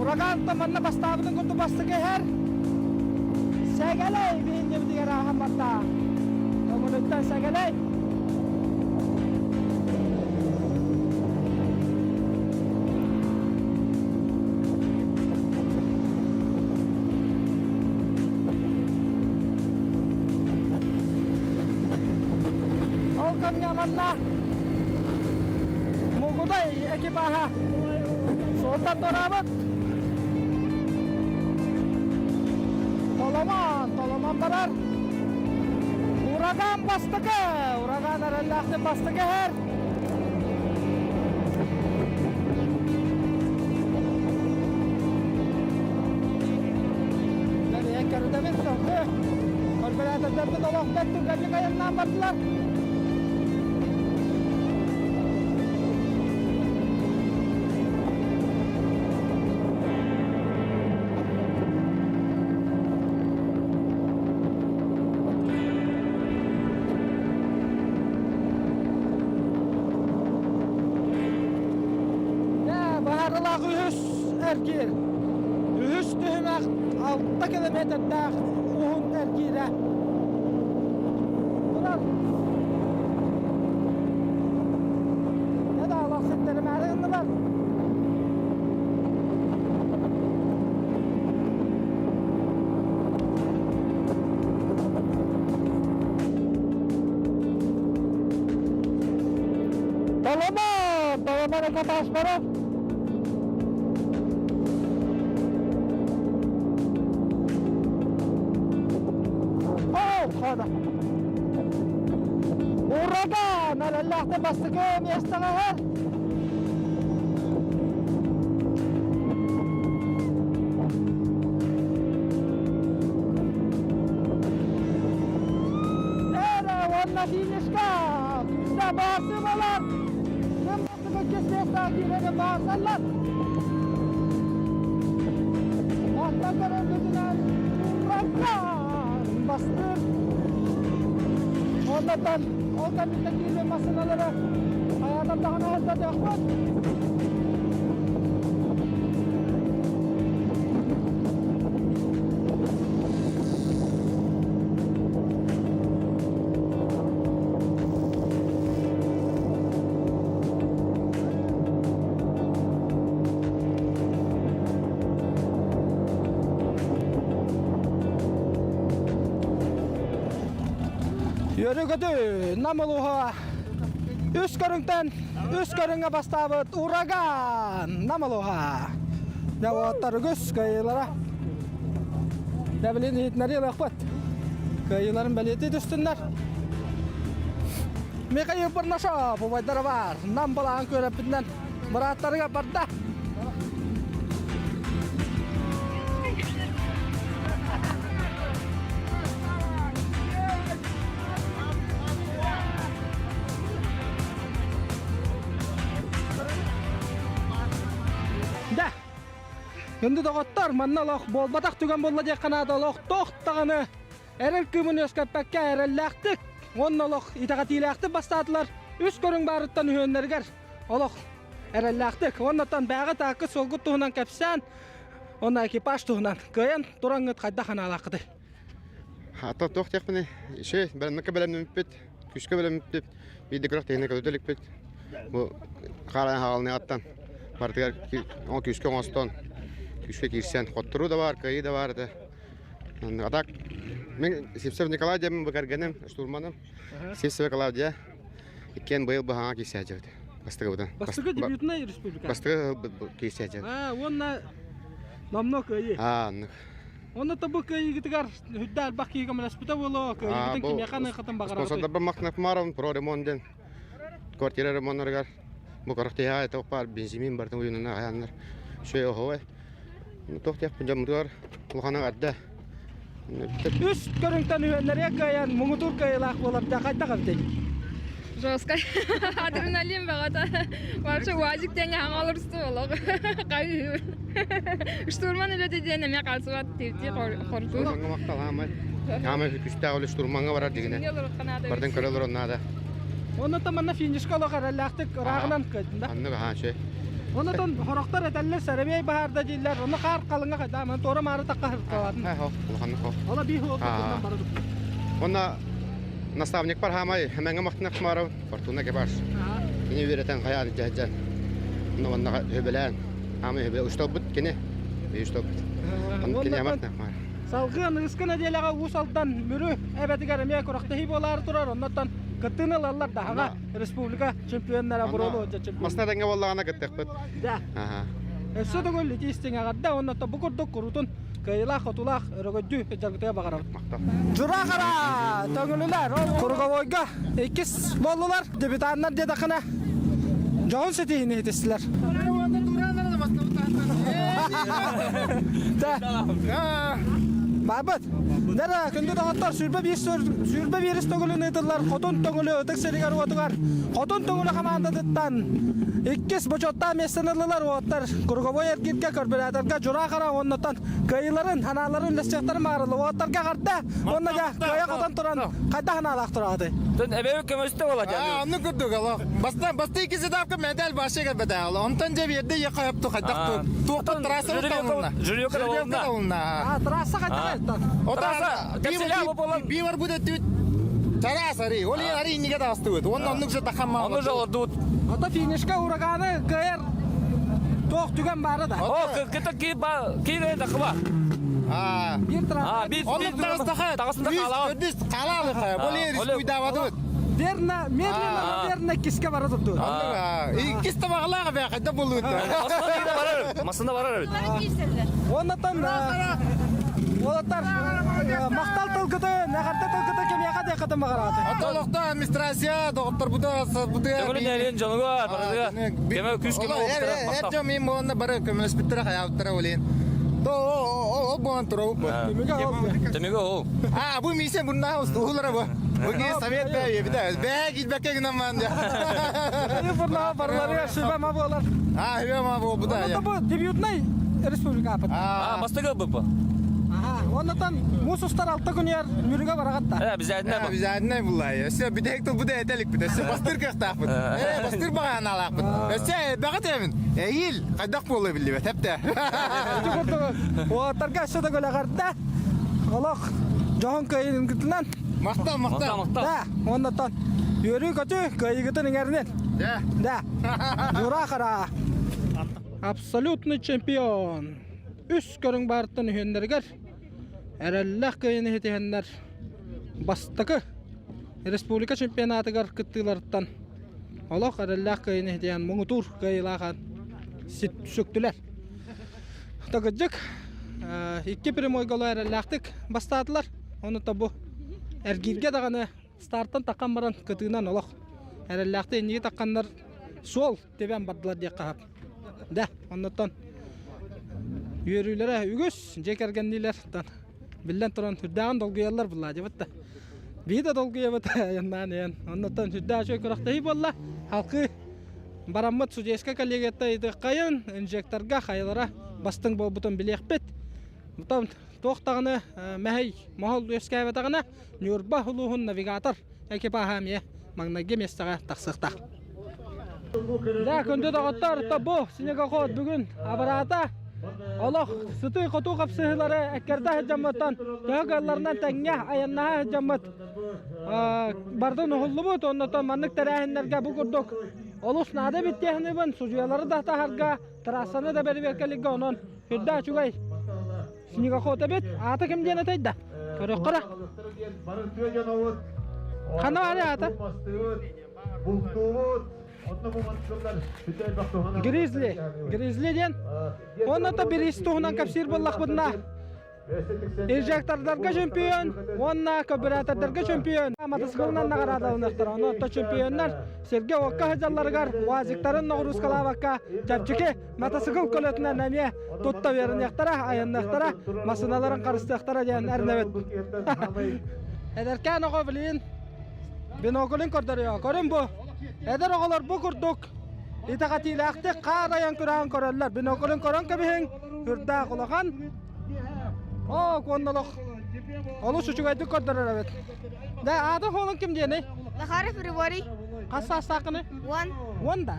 Ураган манна бастаабытын курдук бастакы иһэр. Сэгэлэй биһинньэбитигэр ааһан барда. Көҥүлүттэн сэгэлэй. Ол кэмҥэ манна Мугудай экипаһа суолтан туораабыт. Толомон, Толомон барар. Ураган бастакы, ураган эрэллээхтик бастакы иһэр. Көрүдэбит сылгы. Көрбөлөөтөрдөрбүт олох бэрт түргэнник айаннаан бардылар. Баһарылаах үһүс эргиир. Үһүс түһүмэх 6 километрдаах уһун эргиирэ. Турар. Не да олох ситтэримээри гыннылар. Толомон! Толомон экипажтара! О, хода! Ураган! Эрэллээхтик бастакы миэстэҕэ иһэр! Эрэ уонна финишка! Күүстээх баарсы буолар! Ким бастакы иккис миэстэҕэ киирэрин баарсаллар! Мантан көрөргүтүнэн ураган бастыыр! Оннуттан ол кэнниттэн киирбит массыыналары хайаатар даҕаны ыһыктатыахпыт. Үөрүү-көтүү Нам улууһа үс көрүҥтэн үс көрүҥҥэ бастаабыт Ураган Нам улууһа. Дьэ уоттар үгүс кыайыылара. Дьэ билин иһитиннэрии ылыахпыт. Кыайыыларын бэлиэтии түстүннэр. Михаил Бурнашов убайдара бар. Нам балаҕан күөрэппитинэн бырааттарыгар барда. Күндү доҕоттор, манна олох буолбатах түгэн буолла диэххэ наада олохтоох даҕаны эрэл кыымын үөскэппэккэ эрэллээхтик уонна олох итэҕэтиилээхтик бастаатылар үс көрүҥ баарыттан үһүөннэригэр олох эрэллээхтик уоннаттан бээҕи тааккыт суолгут туһунан кэпсээн уонна экипаж туһунан кыайан тураҥҥыт хайдах анаалааххытый? Ата туох диэхпиний? Иши, бэлэммэккэ бэлэмнэммиппит, күүскэ бэлэммиппит, биир да күрэх тэһинэ көтүтэ иликпит. Бу хаарайан хаалыныаҕыттан барытыгар күүскэ оҥостон, күүскэ киирсэн, хотторуу да баар, кыайыы да баар этэ. А так, мин Сивцев Николай диэммин бу кэргэним, штурманым. Сивцева Клавдия. Иккиэн быйыл быһаҥа киирсээччибит. Бастакыбытын. Бастакы дебютнай республика. Бастакы киирсээччибит. Аа, уонна номно кыайыы. Аа, оннук. Онно тобу кыайыгытыгар үрдэ элбэх киһи көмөлөспүтэ буолуо, кыайыгытын кимиэхэ аныаххытын баҕарабытый? Спонсордарбар Махнакмаров, про ремонт диэн квартира ремоннарыгар бу корохтиһаа туох баар бензимин бартын уйунана аһааннар шөй оһовай. Туох диэхпин дьоммутугар улахан эҕэрдэ. Үс көрүҥтэн үһүөннэргэ кыайан муҥутуур кыайыылаах буолар да хайдах эбитий? Жестко. Адреналин бөҕөтө. Вообще УАЗик тэҥэ хаҥа олорусту олох. Хайыыр. Штурман үлэтэ диэн эмиэ хаалсыбат типтии хордуу. Штурмаҥҥа махтал аамай. Аамай күстээх үлэ штурмаҥҥа барар дигинэ. Бардын көрө олорон наада. Оннотон манна финишка олох эрэллээхтик ырааҕынан кыайдын да? Аннык аһаан шей. Оннотон хорохтор этэллэр сэрэбиэй баһаарда дииллэр. Онно хаар халыҥа хайда ман туора маары тахха хырталаатын. Хэ хо, улаханнык хо. Ола биир хуолтан бары Онна наставникпар хаамай хэмэҥҥэ махтанах Хмаров Фортуна Кебаш. Кини үөрэтэн хайаан дьэһдьэн. Онно онно хөбөлөөн. Хаамай хөбө усталбыт кини. Усталбыт. Кини аматнах маар. Салгыы аныгыскы нэдиэлэҕэ Уус Алдан Мүрү эбэтигэр эмиэ күрэхтэһии буолаары турар. Оннуттан кыттыыны ылаллар да хаҥа республика чемпионнара буруолу чемпион. Масна тэҥҥэ буоллаҕына кыттыахпыт. Да. Өссө төгүл ити истиҥ эҕэрдэ уонна бу курдук куруутун кыайыылаах-хотуулаах өрөгөйдүү дьаргытыга баҕарабыт. Дьураахара төҥүлүлэр ол круговойга иккис буоллулар. Дебютаннар диэтэххинэ дьоһун ситиһиини ситистилэр. Баабыт. Дара күндү доҕоттор 21 төгүлүн ыытыллар Хотун Төҥүлү ытык сиригэр уотугар Хотун Төҥүлү хамаандатыттан иккис бочуоттаах миэстэни ыллылар уоттар круговой эргииргэ көрбүлээтэргэ Дьураахара уоннаттан кыайыыларын, ханааларын үллэстиэхтэрин баҕарыллар. Уолаттарга эҕэрдэ уонна дьэ кыайа хотон туран хайдах ханаалаах тураҕытый? Тон эбэбит көмөстө буола Аа, оннук курдук алох. Бастан басты икки ставка медаль башы кэлбэтэ. Онтон дьэ биэрдэ я хайапту хайдах туохтан трасса талынна. Жильёка талынна. Аа, трасса хайдах Трасса би бар будет түт. Трасса ари. Ол ари инниге тастыбыт. Онно оннук же тахамма. Онну жалордут. Ото финишка ураганы кыайар туох түгэн баара да. О, кыта ки ба ки да тахба. Аа. Бир трасса. бир Оннук тагыстаха. Тагысында калаа. Үс калаа хая. Бу лер уйдабадыбыт. Верно, медленно, верно киске бара турду. Иккис табагалаага бэ хайда болуут. Масында барар бит. Оннотон уолаттар махтал тылгытын, эҕэрдэ тылгытын кимиэхэ диэххитин баҕараҕытый? Отолохто администрация доҕоттор буда буда. Төҥүлү нэһилиэн дьонугар барыга кеме күс кеме болуптара Эр дьон мин буонна бары көмөлөспүттэрэ хайаабыттара олен. То ол буон турабыт бу. Түмүгэ ол. А, бу миссия мурна устуулара бу. Бу ки совет бэ бите. Бэ килбекке гынан ман. Бурна барларыгар сүбэ ма буолар. А, сүбэ ма буол буда. Онно бу дебютнай республика апат. А, бастыгы бу. Аха, оннотон муус устар алта күнүгэр Мүрүгэ бараҕат да. Э, бизәдинэ бу. Бизәдинэ буллай. Өссө бүтэһик тыл бу этелик бит. Өссө бастыр кыахтаахпыт. Э, бастыр баҕанаалаахпыт. Өссө бэҕэ тэмин. Эйил хайдах буолуо биллибэт эптэ. Ити курдук уолаттарга өссө да көлөҕөрдө. Олох дьоһун кыайыгытынан. Махтал, махтал. Махтал. Да, оннотон үөрүү-көтүү кыайыгытын иҥэринин. Да. Да. Юра хара. Абсолютный чемпион. Үс көрүҥ баартан үһүөннэригэр эрэллээх кыайыыны ситиһэннэр бастакы республика чемпионатыгар кыттыыларыттан олох эрэллээх кыайыыны ситиһэн муҥутуур кыайыылаах сүктүлэр. Тагыдьык икки прямой голу эрэллээхтик бастаатылар. Ону бу эргииргэ даҕаны стартан таххан баран кытыынан олох эрэллээхтик инники тахханнар суол тэбэн бардылар диэххэ сөп. Да, оннуттан үөрүүлэрэ үгүс, дьиэ кэргэнниилэр биллэн туран сүрдээҕин долгуйаллар буллаадьыбыт да. Биһи да долгуйабыт айаннаан иһэн. Оннуттан сүрдээх үчүгэй күрэхтэһии буолла. Халкы бараммыт судейскай коллегията ыйытыаххайын, инжекторга хайалара бастыҥ буолбутун билиэхпит. Оттон туох даҕаны мэһэй моһол үөскээбэтэҕинэ Ньурба улууһун навигатор экипаһа эмиэ маҥнайгы миэстэҕэ тахсыахтаах. Да, күндү доҕоттор, бу снегоход бүгүн абыраата. Олох сытыы-хотуу хапсыһыылары эккэрдэ сылдьаммыттан төһө кыалларынан тэҥҥэ айаннаһа сылдьаммыт бардын уһуллубут. Оннотон маннык тэрээһиннэргэ бу курдук олус наада эбит диэхинибин судьуйалары да таһарга, трассаны да бэрэбиэркэлииргэ онон сүрдээх үчүгэй снегоход эбит. Аата ким диэн этэй да? Көрөххө Ханна баар аата? Гризли. Гризли диэн. Онно та бириис туһунан кэпсиир буоллахпытына Инжектордарга чемпион уонна кобюратордарга чемпион матасыкылынан наҕараадаланыахтара. Онон чемпионнар сиргэ уокка сылдьалларыгар уазиктарын ноҕуруускалаабакка чэпчэки матасыкыл көлөтүнэн эмиэ тутта үөрэниэхтэрэ, айанныахтара, массыыналарын харыстыахтара диэн эрэнэбит. Эдэркээн оҕо билигин биноклин көрдөрүө. Көрүн бу. Эдэр оҕолор бу курдук итэҕэтиилээхтик хаар айан күрэҕин көрөллөр. Биноклин көрөн кэбиһиҥ, үрдээх улахан. Оо, куоннолох. Олус үчүгэйдик көрдөрөр эбит. Да, аата хоолун ким диэний? Захаров Григорий. Хас саастааххыный? Уон. Уон да?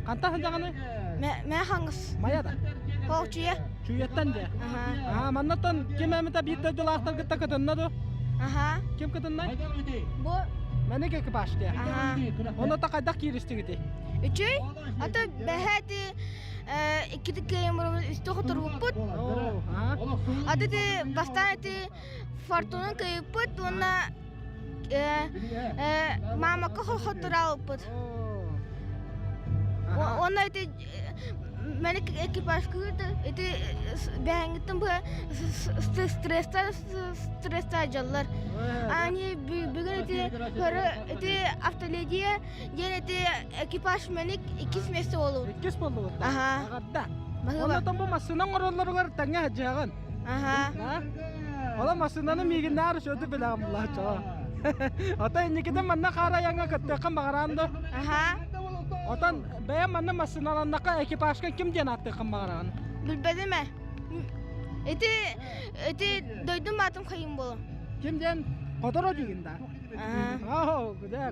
Хантан сылдьаҕыный? Мэ хаҥыс. Майа да? Хоох чуйа. Чуйаттан дии. Аа, маннаттан ким эмитэ биир дойдулаахтар кытта кытынна ду? Аха. Ким кытыннай? Бу. Мэник экипаж дии. Аха. Онно та хайдах кииристигити? Үчүй. Ата бэһэти иккити кыайан үстэ хоторбуппут. Аты ти бастаан ити Фортунун кыйыппыт уонна маамакка хотураабыппыт. Уонна ити мэник экипажкыыр ити бэһэҥҥиттэн быһа стресстар стресстар дьаллар. Ани бүгүн ити көрө ити автоледия диэн ити экипаж мэник иккис место буолубут. Иккис буоллубут. Аха. Аҕарда. Оннотон бу массыына оҥороллоругар тэҥҥэ сылдьыаҕын. Аха. Ола массыынаны миигиннээр үчүгэйдик билэҕин булааччы. Ото инникитин манна хаар айаҥҥа кыттыаххын баҕараан да? Аха. Отон бэйэм манна массыыналаннахха экипажка ким диэн ааттыаххын баҕараҕын? Билбэтим ээ. Ити ити дойдум аатым хайым буолуо. Ким диэн? Хоторо дигин да. Аха.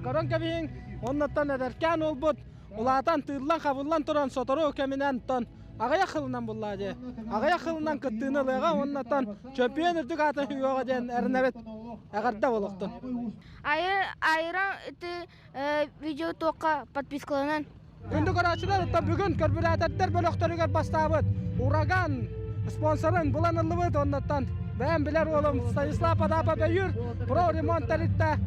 Көрөн кэбиһиҥ. Оннуттан эдэркээн уолбут улаатан тыыллан-хабыллан туран сотору кэминэн тон аҕыйах сылынан буллаа дии. Аҕыйах сылынан кыттыыны ылыаҕа уоннатан чөмпүйүөн үрдүк аатын сүгүөҕэ диэн эрэнэбит. Эҕэрдэ буолуохтун. Айран ити видео туохха подпискаланан. Күндү көрөөччүлэр, бүгүн көрбүрээтэрдэр бөлөхтөрүгэр бастаабыт Ураган спонсорын булан ыллыбыт. Оннуттан бэйэм билэр уолум Станислав Потапов өйүүр Про ремонт тэрилтэ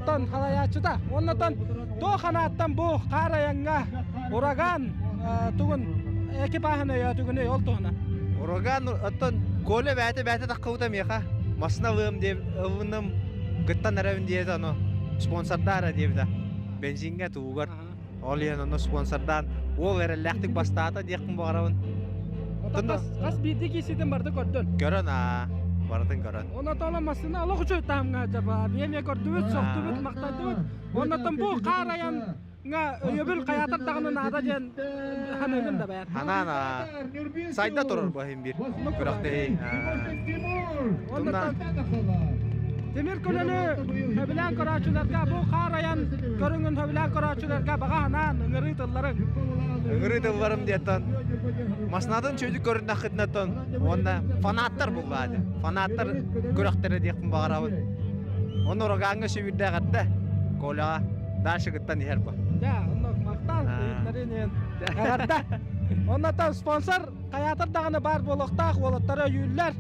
тон халайааччыта. Оннотон туох ханааттан бу хаар айаҥҥа ураган тугун экипаһын өйөөтүгүнүй ол туһунан. Ураган оттон Коля бэйэтэ бэйэтэ таххыбыта миэхэ масына ылыам диэм ылыным кыттан эрэбин диэтэ ону спонсордаара диэбитэ бензиҥҥэ тугугар Ол иһин онно спонсордаан уол эрэллээхтик бастаата диэхпин баҕарабын. Хас биирдии кииситин барыта көрдөн. Көрөн аа, барытын көрөн. Онотон массыына олох үчүгэй таһымҥа дьаба. Биэмиэ көрдүбүт, сохтубут, махтайдыбыт. Оннотон бу хаар айанҥа өйөбүл хайаатар даҕаны наада диэн ханыыгын да бэйэр. Ханаан аа, сайда турар бу иһин биир күрэхтэһии. Оннотон Тимир көлөнү сөбүлээн көрөөччүлэргэ бу хаар айан көрүҥүн сөбүлээн көрөөччүлэргэ баҕа санаан ыҥырыы тылларыҥ. Ыҥырыы тылларым диэтон маснатын чөйдүк көрүннэххитинэтон уонна фанаттар буллаа дии. Фанаттар күрэхтэрэ диэхпин баҕарабын. Онно урагаҥҥа сүбүрдээх эрдэ Коляҕа дальше кыттан иһэр бу. Дьэ, онно махтал ыйыттарын эҕэрдэ. Оннотон спонсор Хайаатар даҕаны баар буолуохтаах уолаттары өйүүллэр.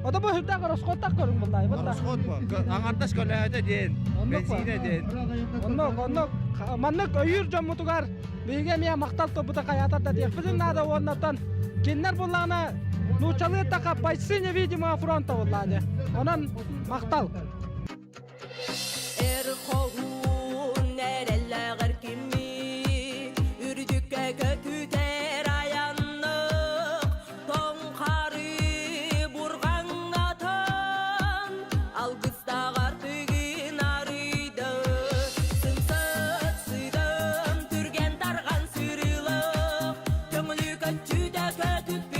Ото бу сүрдээх ороскуоттаах көрүҥ буллаай. Ороскуот бу. Аҥардас көлөһөтө диэн, бензинэ диэн. Оннук, оннук. Маннык өйүүр дьоммутугар биһиги эмиэ махтал тылбыта хайаатар да диэхпитин наада уоннаттан кинилэр буллаҕына нууччалыы эттэххэ бойцы невидимого фронта буллааны. Онон махтал. Эр хоһуун эрэллээҕэр кимий үрдүккэ көтүтэр айаннык тоҥ хары бурҕаҥнатан алгыстааҕар тыгын арыйды сымсыт сыдым түргэн тарҕан сырыылык көҥүлү көччүтэ көтүппүт.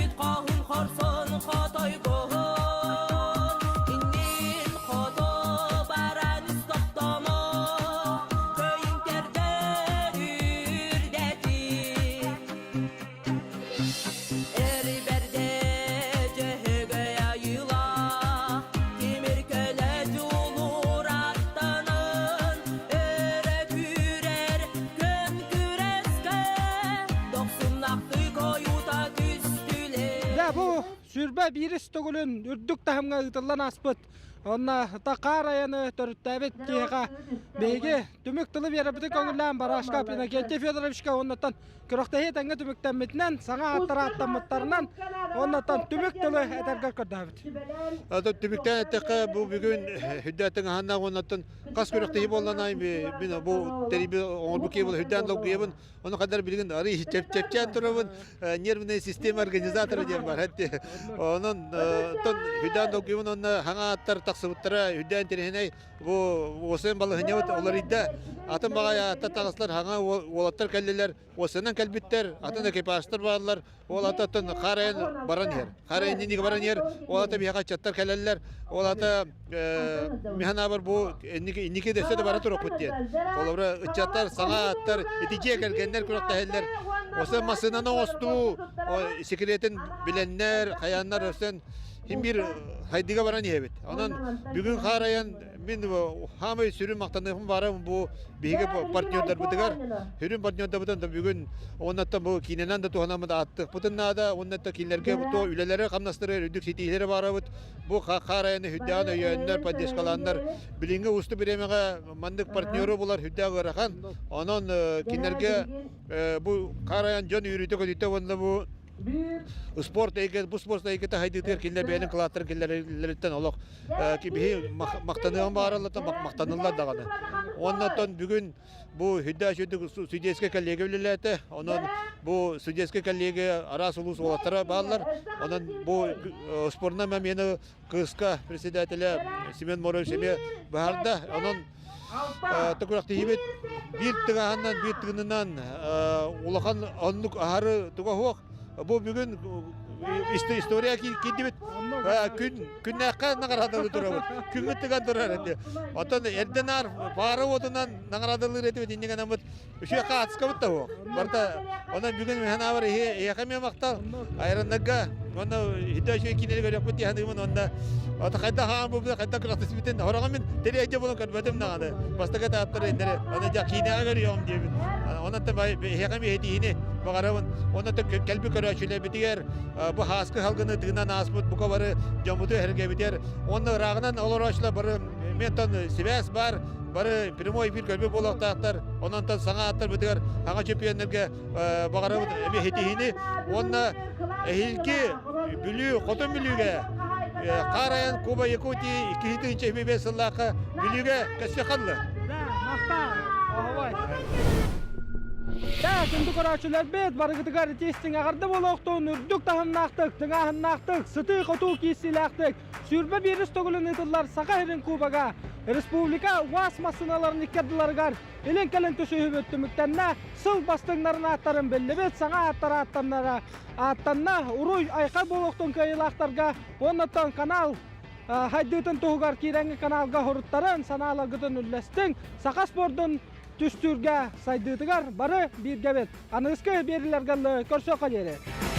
21 төгүлүн үрдүк таһымҥа ыытыллан ааспыт Онно хаар айаны төрүттээбит киһиэхэ биһиги түмүк тылы биэрэрбитин көҥүллээн Барашков Иннокентий Федоровичка уоннаттан күрэхтэһии тэҥҥэ түмүктэммитинэн саҥа ааттар ааттаммыттарынан уоннаттан түмүк тылы этэргэ көрдөһөбүт. Атын түмүктээн эттэххэ бу бүгүн үрдээтин аһаннаах уоннаттан хас күрэхтэһии буолланай мин бу тэрийби оҥорбут киһи үрдээн долгуйабын Ону хандар билигин арый чэпчээн турабын нервная система организатора диэн бар этти. Онон тон хүдээн долгуйбун онно хаҥа аттар тахсыбыттара хүдээн тириһинэй бу осен балыһынньабыт оларыйда атын баҕай аттар таҕыстылар хаҥа уолаттар кэллилэр осенан кэлбиттэр атын экипажтар бааллар Ол ататтан харайын баран иһэр. Харайын иннигэ баран иһэр. Ол ата биһиэхэ ыччаттар кэлэллэр. Ол ата миһанаабар бу инники дэссе да бара турукпут диэн. Холобура ыччаттар саҥа аттар ити дьиэ кэргэннэр күрэхтэһэллэр. Осе массыынаны оҥостуу секретин билэннэр, хайааннар өсөн хим бир хайдыга баран иһэбит. Онон бүгүн харайан Мин хаамай сүрүн махтаныахым баара бу биһиги партнердарбытыгар сүрүн партнердарбытын да бүгүн уоннаттан бу киинэнэн да туһанаммыт ааттыахпытын наада уоннаттан кинилэргэ то үлэлэри хамнастары үрдүк ситиһиилэри баарабыт бу хаарайаны үрдээн өйөөннөр поддержкалааннар билиҥҥи уустук бириэмэҕэ маннык партнеру булар үрдээх ыарахан онон кинилэргэ бу хаарайан дьон үөрүүтэ көтүүтэ уонна бу Спорт эйгэ, бу спорт эйгэтэ хайдыытыгар кинилэр бэйэлэрин кылааттарын киллэрэллэриттэн олох биһи махтаныан баараллартан махтаныллар даҕаны. Уонна оттон бүгүн бу Хүддээх Сүдүк судейскай коллегия үлэлээтэ. Онон бу судейскай коллегия араас улуус уолаттара бааллар. Онон бу спорна мэмиэни кыыска председателэ Семен Морович эмиэ быһаарда. Онон күрэхтэһиибит биир тыҥаһынан, биир тыынынан улахан оннук аһары туга суох. Бу бүгүн история киирдибит. Күн күннээххэ наҕараадалыы турабыт. Күҥҥүт тыган турар этэ. Оттон эрдэ наар паара уотунан наҕараадалыыр этибит инньэ гынаммыт үчүгэй хаатыскабыт да суох. Барыта онон бүгүн миһанаабар эһиэхэ эмиэ махтал. Айраннарга уонна хитэ үчүгэй киинэни көрүөхпүт дии саныыбын уонна ата хайдах хаан буолбута хайдах күрэхтэспитин хороҕо мин тэрийэйдэ буолан көрбөтүм даҕаны. Бастакы этаптар иннэри аны дьэ киинэҕэ көрүөҕүм диэбит. Онон эһиэхэ эмиэ этиини баҕарабын. Онон кэлби көрөөччүлэрбитигэр бу хааскы халгыны тыынан ааспыт бука бары дьоммуту эһэргэбитигэр уонна ырааҕынан олорооччулар бары ментон сибээс баар бары прямой эфир көрбүт буолуохтаахтар. Онон саҥа ааттарбытыгар саҥа чемпионнарга баҕарабыт эмиэ ситиһиини уонна эһиилги Бүлүү Хотун Бүлүүгэ хаар айан Куба Якутии 2005 сыллаахха Бүлүүгэ көссө халла. Да, күндү көрөөччүлэрбит, барыгытыгар итии-истиҥ эҕэрдэ буолуохтун, үрдүк таһымнаахтык, тыҥааһыннаахтык, сытыы-хотуу киирсиилээхтик 21 төгүлүн ыытыллар Саха сирин Кубога республика УАЗ массыыналарын икки ардыларыгар илин-кэлин түсүһүбүт түмүктэннэ, сыл бастыҥнарын ааттарын биллибит, саҥа ааттар ааттаннара ааттанна, уруй айхал буолуохтун кыайыылаахтарга уоннаттан канал хайдыытын туһугар киирэҥҥи каналга хоруттарын, санааларгытын үллэстиҥ, саха спордун түстүүргэ сайдыытыгар бары бииргэбит. Аныгыскы биэрилэргэ көрсүөххэ диэри.